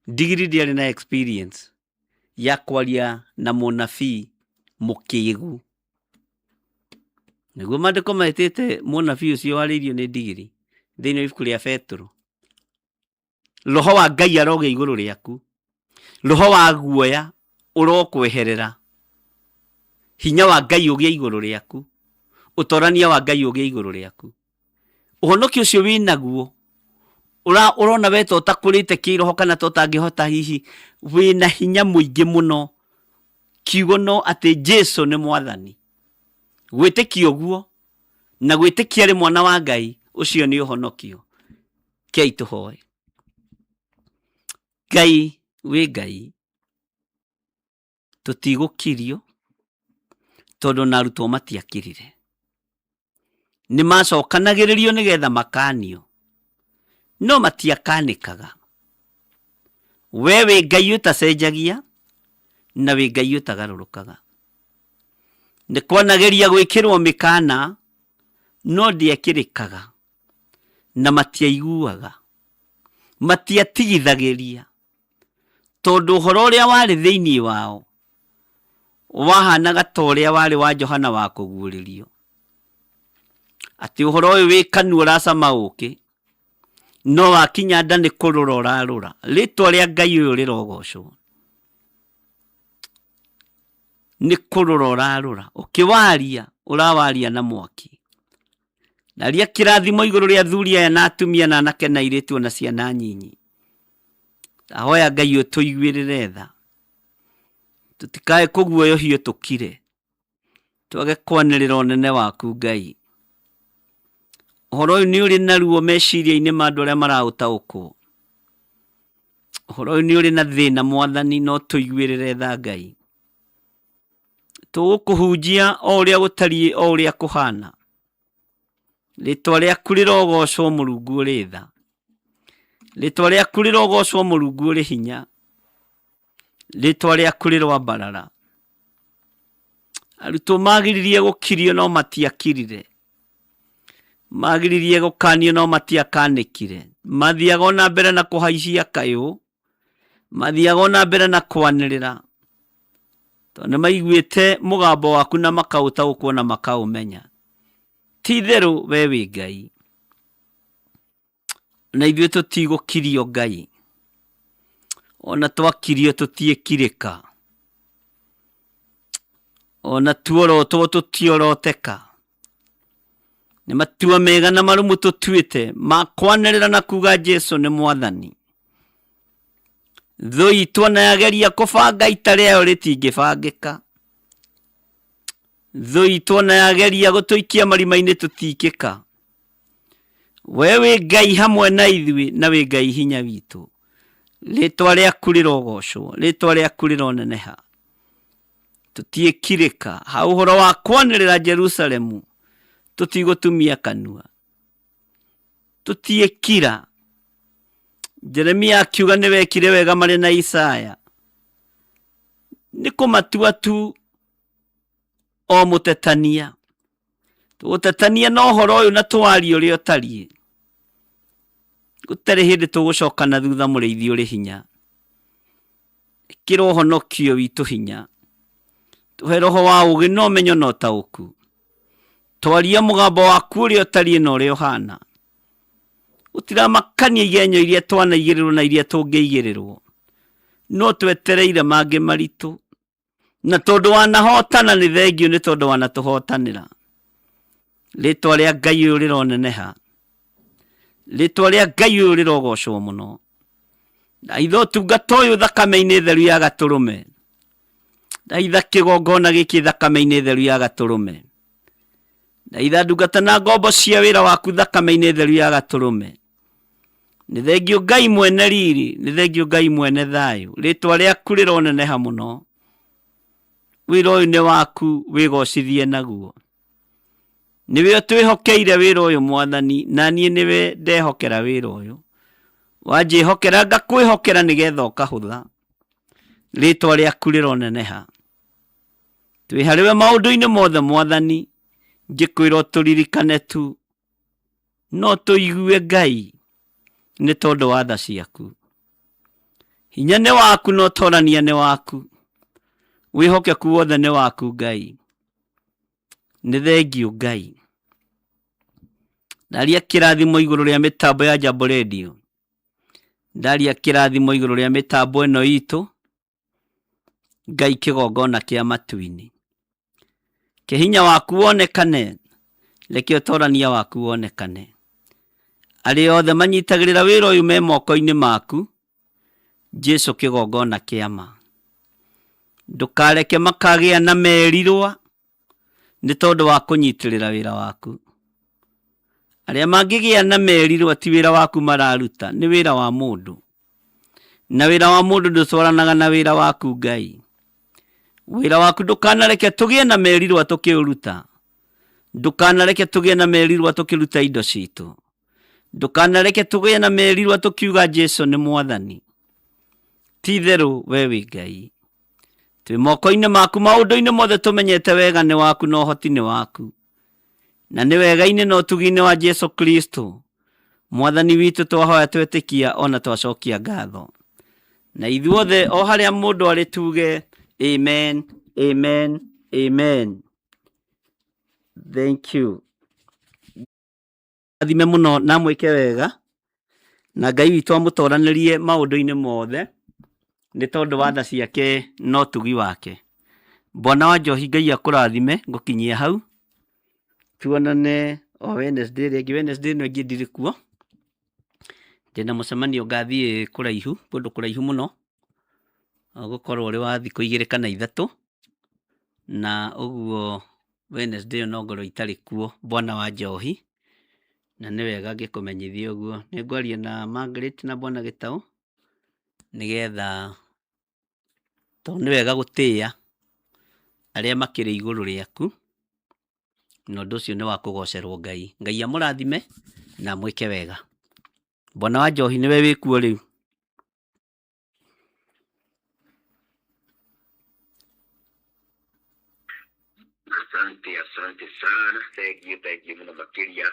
Ndigiri ndĩarĩ na experience ya kwaria na mũnabii mũkĩgu. Nĩguo maandĩko metĩte mũnabii ũcio warĩirio nĩ ndigiri thĩinĩ wa ibuku rĩa Petero. Roho wa Ngai arogĩa igũrũ rĩaku. Roho wa guoya ũrokweherera. Hinya wa Ngai ũgĩe igũrũ rĩaku. Ũtorania wa Ngai ũgĩe igũrũ rĩaku. Ũhonokio ũcio wĩ naguo ũrona we ta ũtakũrĩte kĩroho kana ta ũtangĩhota hihi, wĩna hinya mũingĩ mũno. Kiugo no atĩ Jesu nĩ mwathani. Gwĩtĩkia ũguo na gwĩtĩkia arĩ mwana wa Ngai, ũcio nĩ ũhonokio. Kei tũhoe. Ngai wĩ Ngai. Tũtigũkirio tondũ ona arutwo matiakirire. Nĩ macokanagĩrĩrio nĩgetha makanio, no matiakanĩkaga. We wĩ Ngai ũtacenjagia na wĩ Ngai ũtagarũrũkaga. Nĩ kwanageria gwĩkĩrwo mĩkana no ndĩekĩrĩkaga na matiaiguaga, matiatigithagĩria. Tondũ ũhoro ũrĩa warĩ thĩinĩ wao wahanaga ta ũrĩa warĩ wa Johana wa kũguũrĩrio, atĩ ũhoro ũyũ wĩ kanua ũracama ũkĩ, no wakinya nda nĩ kũrũra ũrarũra. Rĩtwa rĩa Ngai ũyũ rĩrogocwo. Nĩ kũrũra ũrarũra, ũkĩwaria ũrawaria na mwaki. Ndaria kĩrathimo igũrũ rĩa athuri aya na atumia na anake na airĩtu ona ciana nyinyi. Ndahoya Ngai ũtũiguĩrĩre tha. Tũtikae kũguoyohio tũkire. Twage kwanĩrĩra ũnene waku Ngai. Ũhoro ũyũ nĩ ũrĩ na ruo meciria-inĩ ma andũ arĩa maraũtaũkwo. Ũhoro ũyũ nĩ ũrĩ na thĩna Mwathani no tũiguĩrĩre tha Ngai. Tũgũkũhunjia o ũrĩa gũtariĩ o ũrĩa kũhana. Rĩtwa rĩaku rĩrogocwo Mũrungu ũrĩ tha. Rĩtwa rĩaku rĩrogocwo Mũrungu ũrĩ hinya. Rĩtwa rĩaku rĩroambarara. Arutwo magiririe gũkirio no matiakirire. Magiririe gũkanio no matiakanĩkire. Mathiaga o na mbere na kũhaicia kayũ. Mathiaga o na mbere na kwanĩrĩra, tondũ nĩ maiguĩte mũgambo waku na makaũtaũkwo na makaũmenya. Ti itherũ we wĩ Ngai. Na ithuĩ tũtigũkirio Ngai. Ona twakirio tũtiĩkirĩka. Ona tuorotwo tũtioroteka. Nĩ matua mega na marũmu tũtuĩte ma kwanĩrĩra na kuga Jesu nĩ mwathani. Thũ itũ ona yageria kũbanga ita rĩayo rĩtingĩbangĩka. Thũ itũ ona yageria gũtũikia marima-inĩ tũtikĩka. We wĩ Ngai hamwe na ithuĩ na wĩ Ngai hinya witũ. Rĩtwa rĩaku rĩrogocwo, rĩtwa rĩaku rĩroneneha. Tũtiĩkirĩka ha ũhoro wa kwanĩrĩra Jerusalemu, tũtigũtumia kanua. Tũtiĩkira. Jeremia akiuga nĩ wekire wega marĩ na Isaya. Nĩ kũmatua tu o mũtetania. Tũgũtetania na ũhoro ũyũ na tũwarie ũrĩa ũtariĩ. Gũtarĩ hĩndĩ tũgũcoka na thutha mũrĩithi ũrĩ hinya. Ĩkĩra ũhonokio witũ hinya. Tũhe roho wa ũũgĩ na ũmenyo na ũtaũku. Twaria mũgambo waku ũrĩa ũtariĩ na ũrĩa ũhana. Gũtiramakania igenyo iria twanaigĩrĩrwo na iria tũngĩigĩrĩrwo. No twetereire mangĩ maritũ. Na tondũ wanahotana nĩ thengiũ nĩ tondũ wanatũhotanĩra. Rĩtwa rĩa Ngai ũyũ rĩroneneha. Rĩtwa rĩa Ngai ũyũ rĩrogocwo mũno. Ndaitha ũtungata ũyũ thakame-inĩ theru ya gatũrũme. Ndaitha kĩgongona gĩkĩ thakame-inĩ theru ya gatũrũme. Ndaitha ndungata na ngombo cia wĩra waku thakame-inĩ theru ya gatũrũme. Nĩ thengiũ Ngai mwene riri, nĩ thengiũ Ngai mwene thayũ. Rĩtwa rĩaku rĩroneneha mũno. Wĩra ũyũ nĩ waku, wĩgocithie naguo. Nĩwe ũtwĩhokeire wĩra ũyũ Mwathani, na niĩ nĩwe ndehokera wĩra ũyũ. Wanjĩhokera ngakwĩhokera nĩgetha ũkahũtha. Rĩtwa rĩaku rĩroneneha. Twĩ harĩwe maũndũ-inĩ mothe Mwathani, ngĩkwĩra ũtũririkane tu. No tũigue Ngai nĩ tondũ wa tha ciaku. Hinya nĩ waku na ũtorania nĩ waku. Wĩhokeku wothe nĩ waku Ngai. Nĩ thengiũ Ngai. Ndaria kĩrathimo igũrũ rĩa mĩtambo ya Jambo Radio. Ndaria kĩrathimo igũrũ rĩa mĩtambo ĩno itũ. Ngai kĩgongona kĩa matu-inĩ. Ke hinya waku wonekane, reke ũtorania waku wonekane. Arĩa othe manyitagĩrĩra wĩra ũyũ me moko-inĩ maku, Jesu kĩgongona kĩa ma. Ndũkareke makagĩa na merirwa nĩ tondũ wa kũnyitĩrĩra wĩra waku. Arĩa mangĩgĩa na merirwa ti wĩra waku mararuta, nĩ wĩra wa mũndũ. Na wĩra wa mũndũ ndũtwaranaga na wĩra waku Ngai. Wĩra waku ndũkanareke tũgĩe na merirwa tũkĩũruta. Ndũkanareke tũgĩe na merirwa tũkĩruta indo citũ. Ndũkanareke tũgĩe na merirwa tũkiuga Jesu nĩ Mwathani. Ti itherũ we wĩ Ngai. Twĩ moko-inĩ maku maũndũ-inĩ mothe tũmenyete wega nĩ waku na ũhoti nĩ waku. Na nĩ wega-inĩ na ũtugi-inĩ wa Jesu Kristo Mwathani witũ twahoya twetĩkia ona twacokia ngatho. Na ithuothe o harĩa mũndũ arĩ tuge amen, amen, amen. Thank you. Athime mũno na mwĩke wega na Ngai witũ amũtoranĩrie maũndũ-inĩ mothe nĩ tondũ wa tha ciake na ũtugi wake. Bwana wa Njohi Ngai akũrathime ngũkinyia hau tuonane o Wednesday ĩrĩa ĩngĩ. Wednesday ĩno ĩngĩ ndirĩ kuo, ndĩna mũcemanio ngathiĩ kũraihu, kũndũ kũraihu mũno, ũgũkorwo ũrĩ wa thikũ igĩrĩ kana ithatũ, na ũguo Wednesday ĩyo no ngorwo itarĩ kuo bwana wa Njohi, na nĩ wega ngĩkũmenyithia ũguo. Nĩ ngwaria na Margaret na bwana Gĩtaũ, nĩgetha tondũ nĩ wega gũtĩĩa arĩa makĩrĩ igũrũ rĩaku, na ũndũ ũcio nĩ wa kũgocerwo Ngai. Ngai amũrathime na amwĩke wega. Bwana wa Njohi nĩwe wĩkuo rĩu. Asante, asante sana. Thank you, thank you mũno makĩria.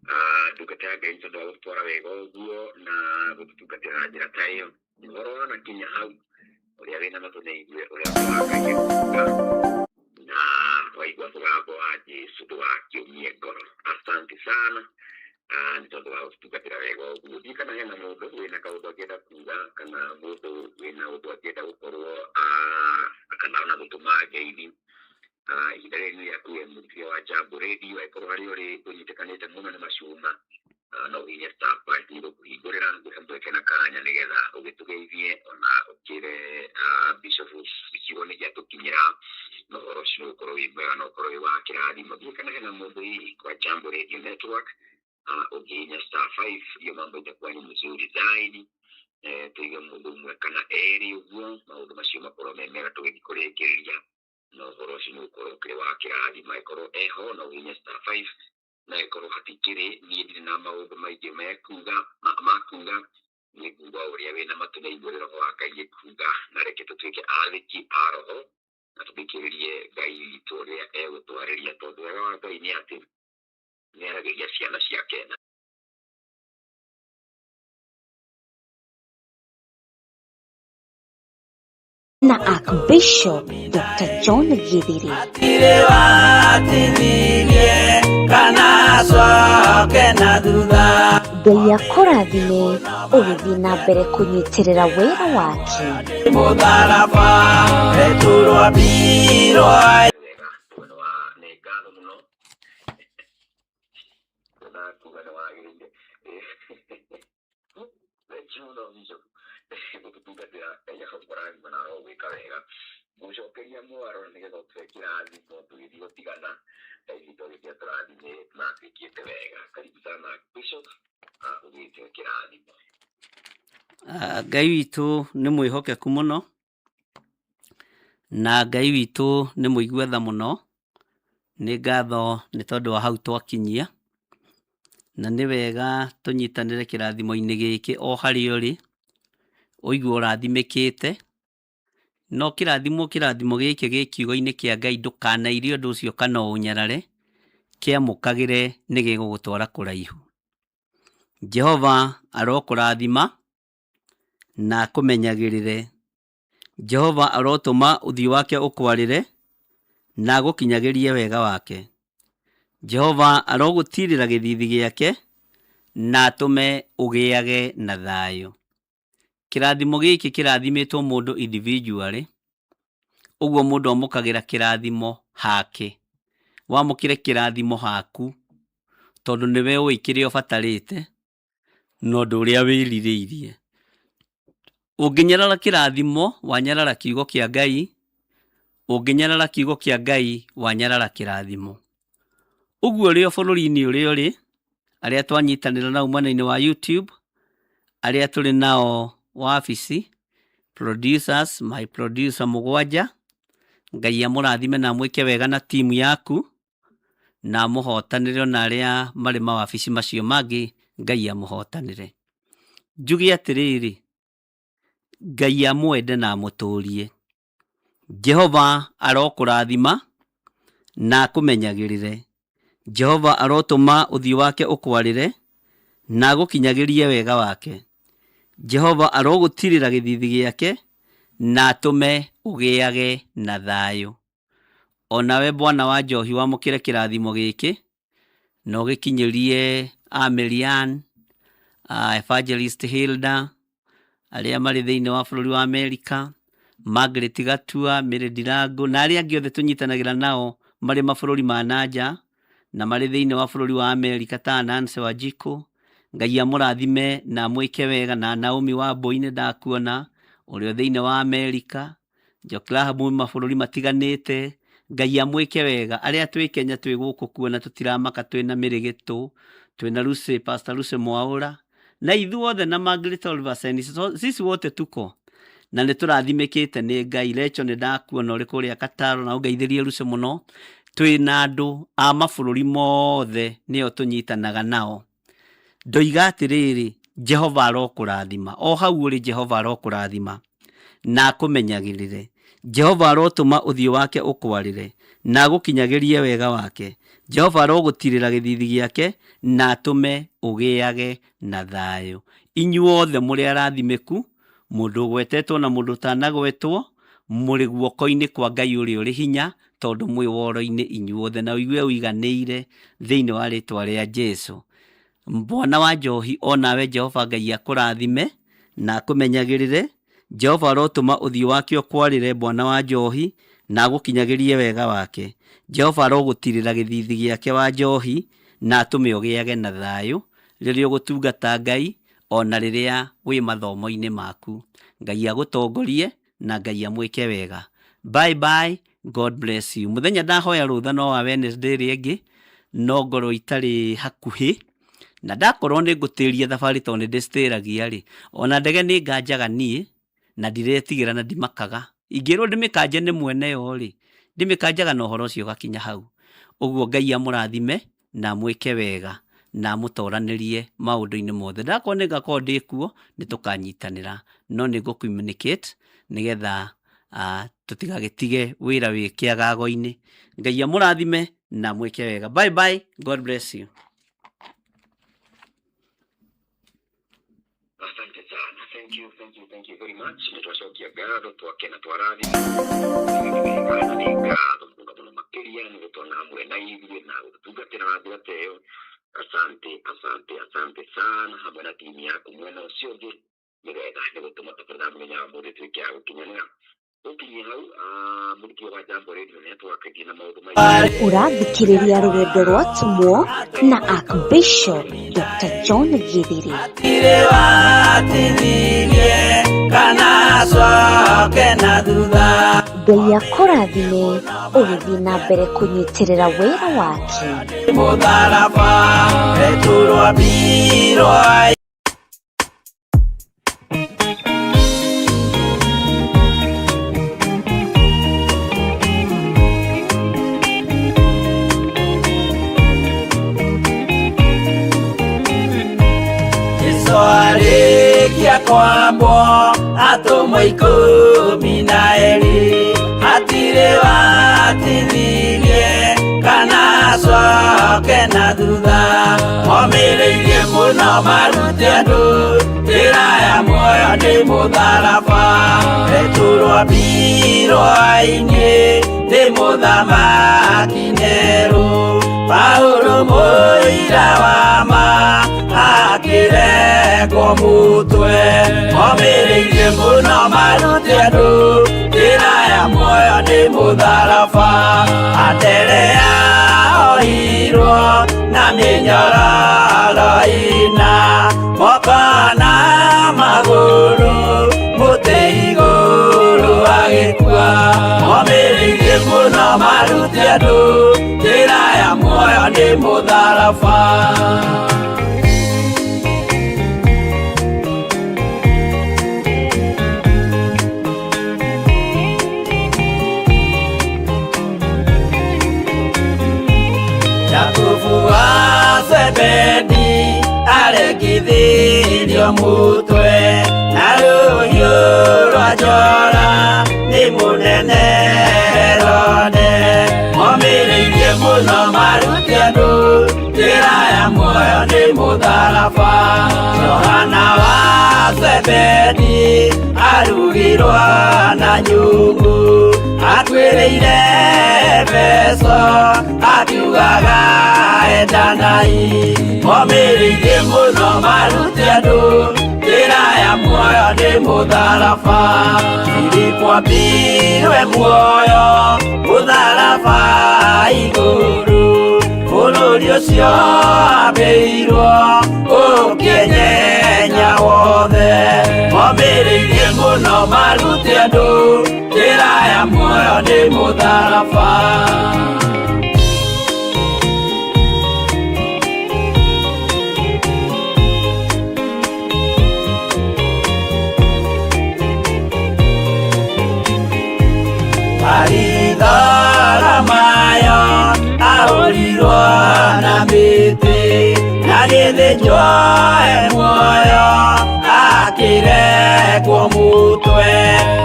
Ah, ndungata ya Ngai tondũ wa gũtwara wega ũguo na gũtũtungatĩra na njĩra ta ĩyo. Ũhoro wanakinya hau, ũrĩa wĩna matũ nĩ aigue ũrĩa Roho wa Ngai ekuuga, na waigua mũgambo wa Jesu ndũgakĩũmie ngoro. Asante sana. Ah, nĩ tondũ wa gũtungatĩra wega ũguo. Ndiũĩ kana hena mũndũ wĩna kaũndũ angĩenda kuga kana mũndũ wĩna ũndũ angĩenda gũkorwo ah, kana ona gũtũma ngeithi. Ah, ihinda rĩrĩ nĩ rĩaku we mũthikĩria wa Jambo Radio, angĩkorwo harĩa ũrĩ ũnyitĩkanĩte mũno nĩ macuma, ah, no ũhihinye star five nĩ gũkũhingũrĩra ngũhe mweke na kanya nĩgetha ũgĩtũgeithie ona ũkĩre ah, Bishop kiugo nĩ gĩatũkinyĩra na ũhoro ũcio ũkorwo wĩ mwega na ũkorwo wĩ wa kĩrathimo. Ndiũĩ kana hena mũndũ hihi kwa Jambo Radio Network ah, ũngĩhihinya star five hiyo mambo itakuwa ni mzuri zaidi. Eh, tũigue mũndũ ũmwe kana erĩ ũguo maũndũ macio makorwo me mega tũgĩthiĩ kũrĩkĩrĩria na ũhoro ũcio nĩ ũgũkorwo ũkĩrĩ wa kĩrathimo. Angĩkorwo eho no ũhihinye star five na angĩkorwo hatikĩrĩ niĩ ndirĩ na maũndũ maingĩ mekuga ma kuga. Nĩ nguga ũrĩa wĩna matũ nĩ aigue Roho wa Ngai ekuga, na reke tũtuĩke athĩki a Roho na tũthikĩrĩrie Ngai witũ ũrĩa egũtwarĩria, tondũ wega wa Ngai nĩ atĩ nĩ aragĩria ciana ciake na Na Archbishop Dr. John Githiri. Hatirĩ watithirie kana acoke na thutha. Ngai akũrathime ũgĩthiĩ na mbere kũnyitĩrĩra wĩra wake. Mũtharaba Petero ambirwo. Wega mwena wa nĩ ngatho mũno na kuga nĩ wagĩrĩire. Thank you mũno Bishop gũtũtungatĩra. Ngai agakũrathima na arogwĩka wega. Ngũcokeria mwaro nĩgetha ũtũhe kĩrathimo tũgĩthiĩ gũtigana. Ihinda rĩrĩa tũrathime na twĩkĩte wega. Karibu sana Bishop, ũgĩte kĩrathimo. Ngai witũ nĩ mwĩhokeku mũno, na Ngai witũ nĩ mũigua tha mũno. Nĩ ngatho nĩ tondũ wa hau twakinyia, na nĩ wega tũnyitanĩre kĩrathimo-inĩ gĩkĩ o harĩa ũrĩ, ũigue ũrathimĩkĩte. No kĩrathimo kĩrathimo gĩkĩ gĩ kiugo-inĩ kĩa Ngai, ndũkanairie ũndũ ũcio kana ũũnyarare, kĩamũkagĩre nĩ gĩgũgũtwara kũraihu. Jehova arokũrathima na akũmenyagĩrĩre. Jehova arotũma ũthiũ wake ũkwarĩre na agũkinyagĩrie wega wake. Jehova arogũtirĩra gĩthithi gĩake na atũme ũgĩage na thayũ. Kĩrathimo gĩkĩ kĩrathimĩtwo mũndũ individually, ũguo mũndũ amũkagĩra kĩrathimo hake. Wamũkĩre kĩrathimo haku, tondũ nĩwe ũĩ kĩrĩa ũbatarĩte na ũndũ ũrĩa wĩrirĩirie. Ũngĩnyarara kĩrathimo, wanyarara kiugo kĩa Ngai. Ũngĩnyarara kiugo kĩa Ngai, wanyarara kĩrathimo. Ũguo ũrĩ o bũrũri-inĩ ũrĩa ũrĩ, arĩa twanyitanĩra nao mwena-inĩ wa YouTube, arĩa tũrĩ nao wabici, producers, my producer mũgwanja, Ngai amũrathime na amwĩke wega na timu yaku, na amũhotanĩre ona arĩa marĩ mawabici macio mangĩ, Ngai amũhotanĩre. Njuge atĩrĩrĩ, Ngai amwende na amũtũrie. Jehova arokũrathima na akũmenyagĩrĩre. Jehova arotũma ũthiũ wake ũkwarĩre na agũkinyagĩrie wega wake. Jehova arogũtirĩra gĩthithi gĩake na atũme ũgĩage na thayũ. Onawe bwana wa njohi wamũkĩre kĩrathimo gĩkĩ na ũgĩkinyĩrie a Marianne, a Evangelist Hilda, arĩa marĩ thĩinĩ wa bũrũri wa Amerika, Margaret Gatua, Mary Ndirango na arĩa angĩ othe tũnyitanagĩra nao marĩ mabũrũri ma nanja na marĩ thĩinĩ wa bũrũri wa Amerika ta Nancy Wanjikũ. Ngai amũrathime na amwĩke wega, na Naomi Wambui nĩ ndakuona ũrĩa thĩinĩ wa Amerika, Joclaha mu mabũrũri matiganĩte. Ngai amwĩke wega. Arĩa twĩ Kenya twĩ gũkũ kuona tũtiramaka, twĩna Mĩrĩgĩtũ, twĩna Lucy, Pastor Lucy Mwaũra na ithuothe na Margaret Oliver Seni, sisi wote tuko na nĩ tũrathimĩkĩte nĩ Ngai. Recho nĩ ndakuona ũrĩ kũrĩa Kataro na ũngeithĩrie Lucy mũno. Twĩna andũ a mabũrũri mothe nĩo tũnyitanaga nao. Ndoiga atĩrĩrĩ, Jehova arokũrathima o hau ũrĩ. Jehova arokũrathima na akũmenyagĩrĩre. Jehova arotũma ũthiũ wake ũkwarĩre na agũkinyagĩrie wega wake. Jehova arogũtirĩra gĩthithi gĩake na atũme ũgĩage na thayũ. Inyuothe mũrĩ arathimĩku, mũndũ ũgwetetwo na mũndũ ũtanagwetwo, mũrĩ guoko-inĩ kwa Ngai ũrĩa ũrĩ hinya, tondũ mwĩ woro-inĩ inyuothe, na ũigue ũiganĩire thĩinĩ wa rĩtwa rĩa Jesu. Bwana wa njohi, onawe Jehova Ngai akũrathime na akũmenyagĩrĩre. Jehova arotũma ũthiũ wake ũkwarĩre, bwana wa njohi, na agũkinyagĩrie wega wake. Jehova arogũtirĩra gĩthithi gĩake wa njohi na atũme ũgĩage na thayũ rĩrĩa ũgũtungata Ngai ona rĩrĩa wĩ mathomo-inĩ maku. Ngai agũtongorie na Ngai amwĩke wega. Bye bye, God bless you. Mũthenya ndahoya rũtha no wa Wednesday ĩrĩa ĩngĩ, no ngorwo itarĩ hakuhĩ na ndakorwo nĩ ngũtĩria thabarĩ tondũ nĩ ndĩcitĩragia rĩ, ona ndege nĩ nganjaga niĩ na ndiretigĩra na ndimakaga. Ingĩrwo ndĩmĩkanje nĩ mwene yo rĩ, ndĩmĩkanjaga na ũhoro ũcio ũgakinya hau. Ũguo Ngai amũrathime na amwĩke wega. Na amũtoranĩrie maũndũ-inĩ mothe. Ndakorwo nĩ ngakorwo ndĩ kuo, nĩ tũkanyitanĩra, no nĩ ngũ communicate nĩgetha tũtigagĩtige wĩra wĩ kĩagago-inĩ. Ngai amũrathime na mwĩke wega. Bye bye, God bless you. Asante sana. Thank you, thank you, thank you very much. Nĩ twacokia ngatho, twakena, twarathima. Na nĩ ngatho mũno mũno makĩria nĩ gũtona hamwe na ithuĩ na gũtũtungatĩra na njĩra ta ĩyo. Asante, asante, asante sana hamwe na timu yaku mwena ũcio ũngĩ nĩ wega nĩ gũtũma tabarĩra ya mũthenya wa ũmũthĩ tuĩke ya gũkinyanĩra. Gũkinyia hau, mũrutwo wa Jambo Radio Network ĩngĩ na maũndũ maingĩ. Ũrathikĩrĩria rũgendo rwa atũmwo na Archbishop Dr. John Githiri. Hatirĩ watithirie kana acoke na thutha. Ngai akũrathime ũgĩthiĩ na mbere kũnyitĩrĩra wĩra wake. Mũtharaba Petero ambirwo. Jesu arĩkia kwambwo, atũmwo 12 hatirĩ watithirie kana acoke na thutha. Omĩrĩirie mũno marute andũ njĩra ya muoyo nĩ mũtharaba. Petero ambirwo ainĩ nĩ mũthamaki Nero. Paulo mũira wa ma akĩrekwo mũtwe. Omĩrĩirie mũno marute andũ njĩra ya muoyo nĩ mũtharaba. Anderea ohirwo na mĩnyororo ĩna, moko na magũrũ mũtĩ igũrũ agĩkua. Omĩrĩirie mũno marute andũ njĩra ya muoyo nĩ mũtharaba. Jakubu wa Zebedi arekithirio mũtwe na rũhiũ rwa njora nĩ mũnene Herode. Momĩrĩirie mũno marute andũ njĩra ya muoyo nĩ mũtharaba. Johana wa Zebedi arugirwo na nyũngũ, akuĩrĩire Efeso akiugaga endanai. Momĩrĩirie mũno marute andũ njĩra ya muoyo nĩ mũtharaba. Filipo ambirwe muoyo mũtharaba igũrũ, bũrũri ũcio ambĩirwo ũkĩenyenya wothe. Momĩrĩirie mũno marute andũ njĩra ya muoyo nĩ mũtharaba. Maritharamayo ahũrirwo na mĩtĩ, na gĩthĩnjwo e muoyo akĩrekwo mũtwe.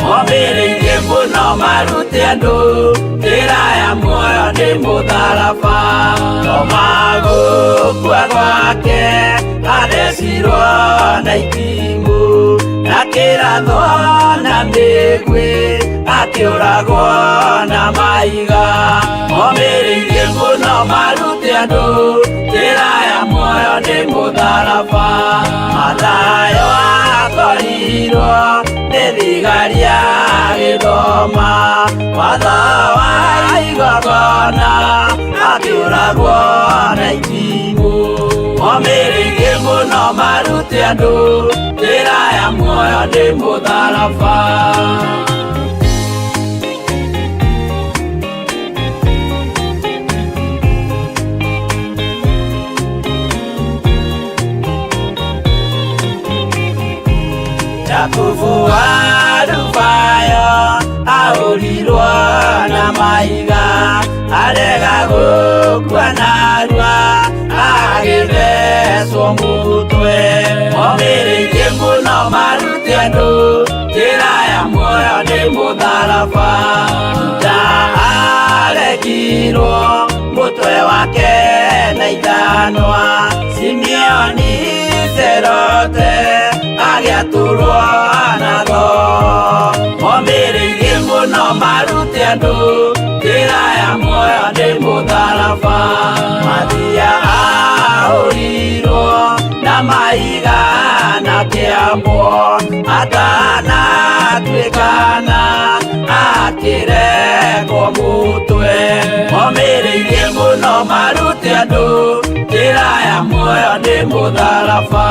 Momĩrĩirie mũno marute andũ njĩra ya muoyo nĩ mũtharaba. Toma gũkua gwake athecirwo na itimũ, na kĩrathwo na mĩguĩ akĩũragwo na mahiga. Momĩrĩirie mũno marute andũ njĩra ya muoyo nĩ mũtharaba. Mathayo akorirwo nĩ thigari agĩthoma watho wa igongona, akĩũragwo na itimũ. Momĩrĩirie mũno marute andũ njĩra ya muoyo nĩ mũtharaba. Jakubu wa Alufayo ahũrirwo na mahiga, arega gũkua narua agĩthecwo. Agĩthecwo mũtwe. Omĩrĩirie mũno marute andũ njĩra ya muoyo nĩ mũtharaba. Juda aregirwo mũtwe wake na ithanwa. Simeoni Zerote agĩatũrwo na thoo. Omĩrĩirie mũno marute andũ njĩra ya muoyo nĩ mũtharaba. Mathia ahũrirwo na mahiga na kĩambwo atanatuĩkana akĩrekwo mũtwe. Omĩrĩirie mũno marute andũ njĩra ya muoyo nĩ mũtharaba.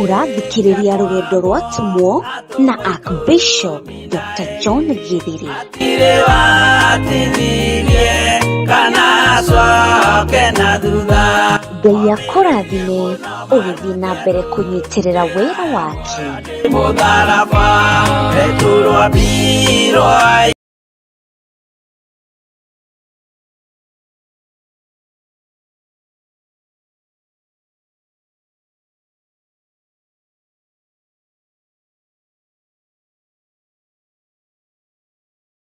Ũrathikĩrĩria rũgendo rwa atũmwo na Archbishop Dr. John Githiri. Hatirĩ watithirie kana acoke na thutha. Ngai akũrathime ũgĩthiĩ na mbere kũnyitĩrĩra wĩra wake. Mũtharaba Petero ambirwo.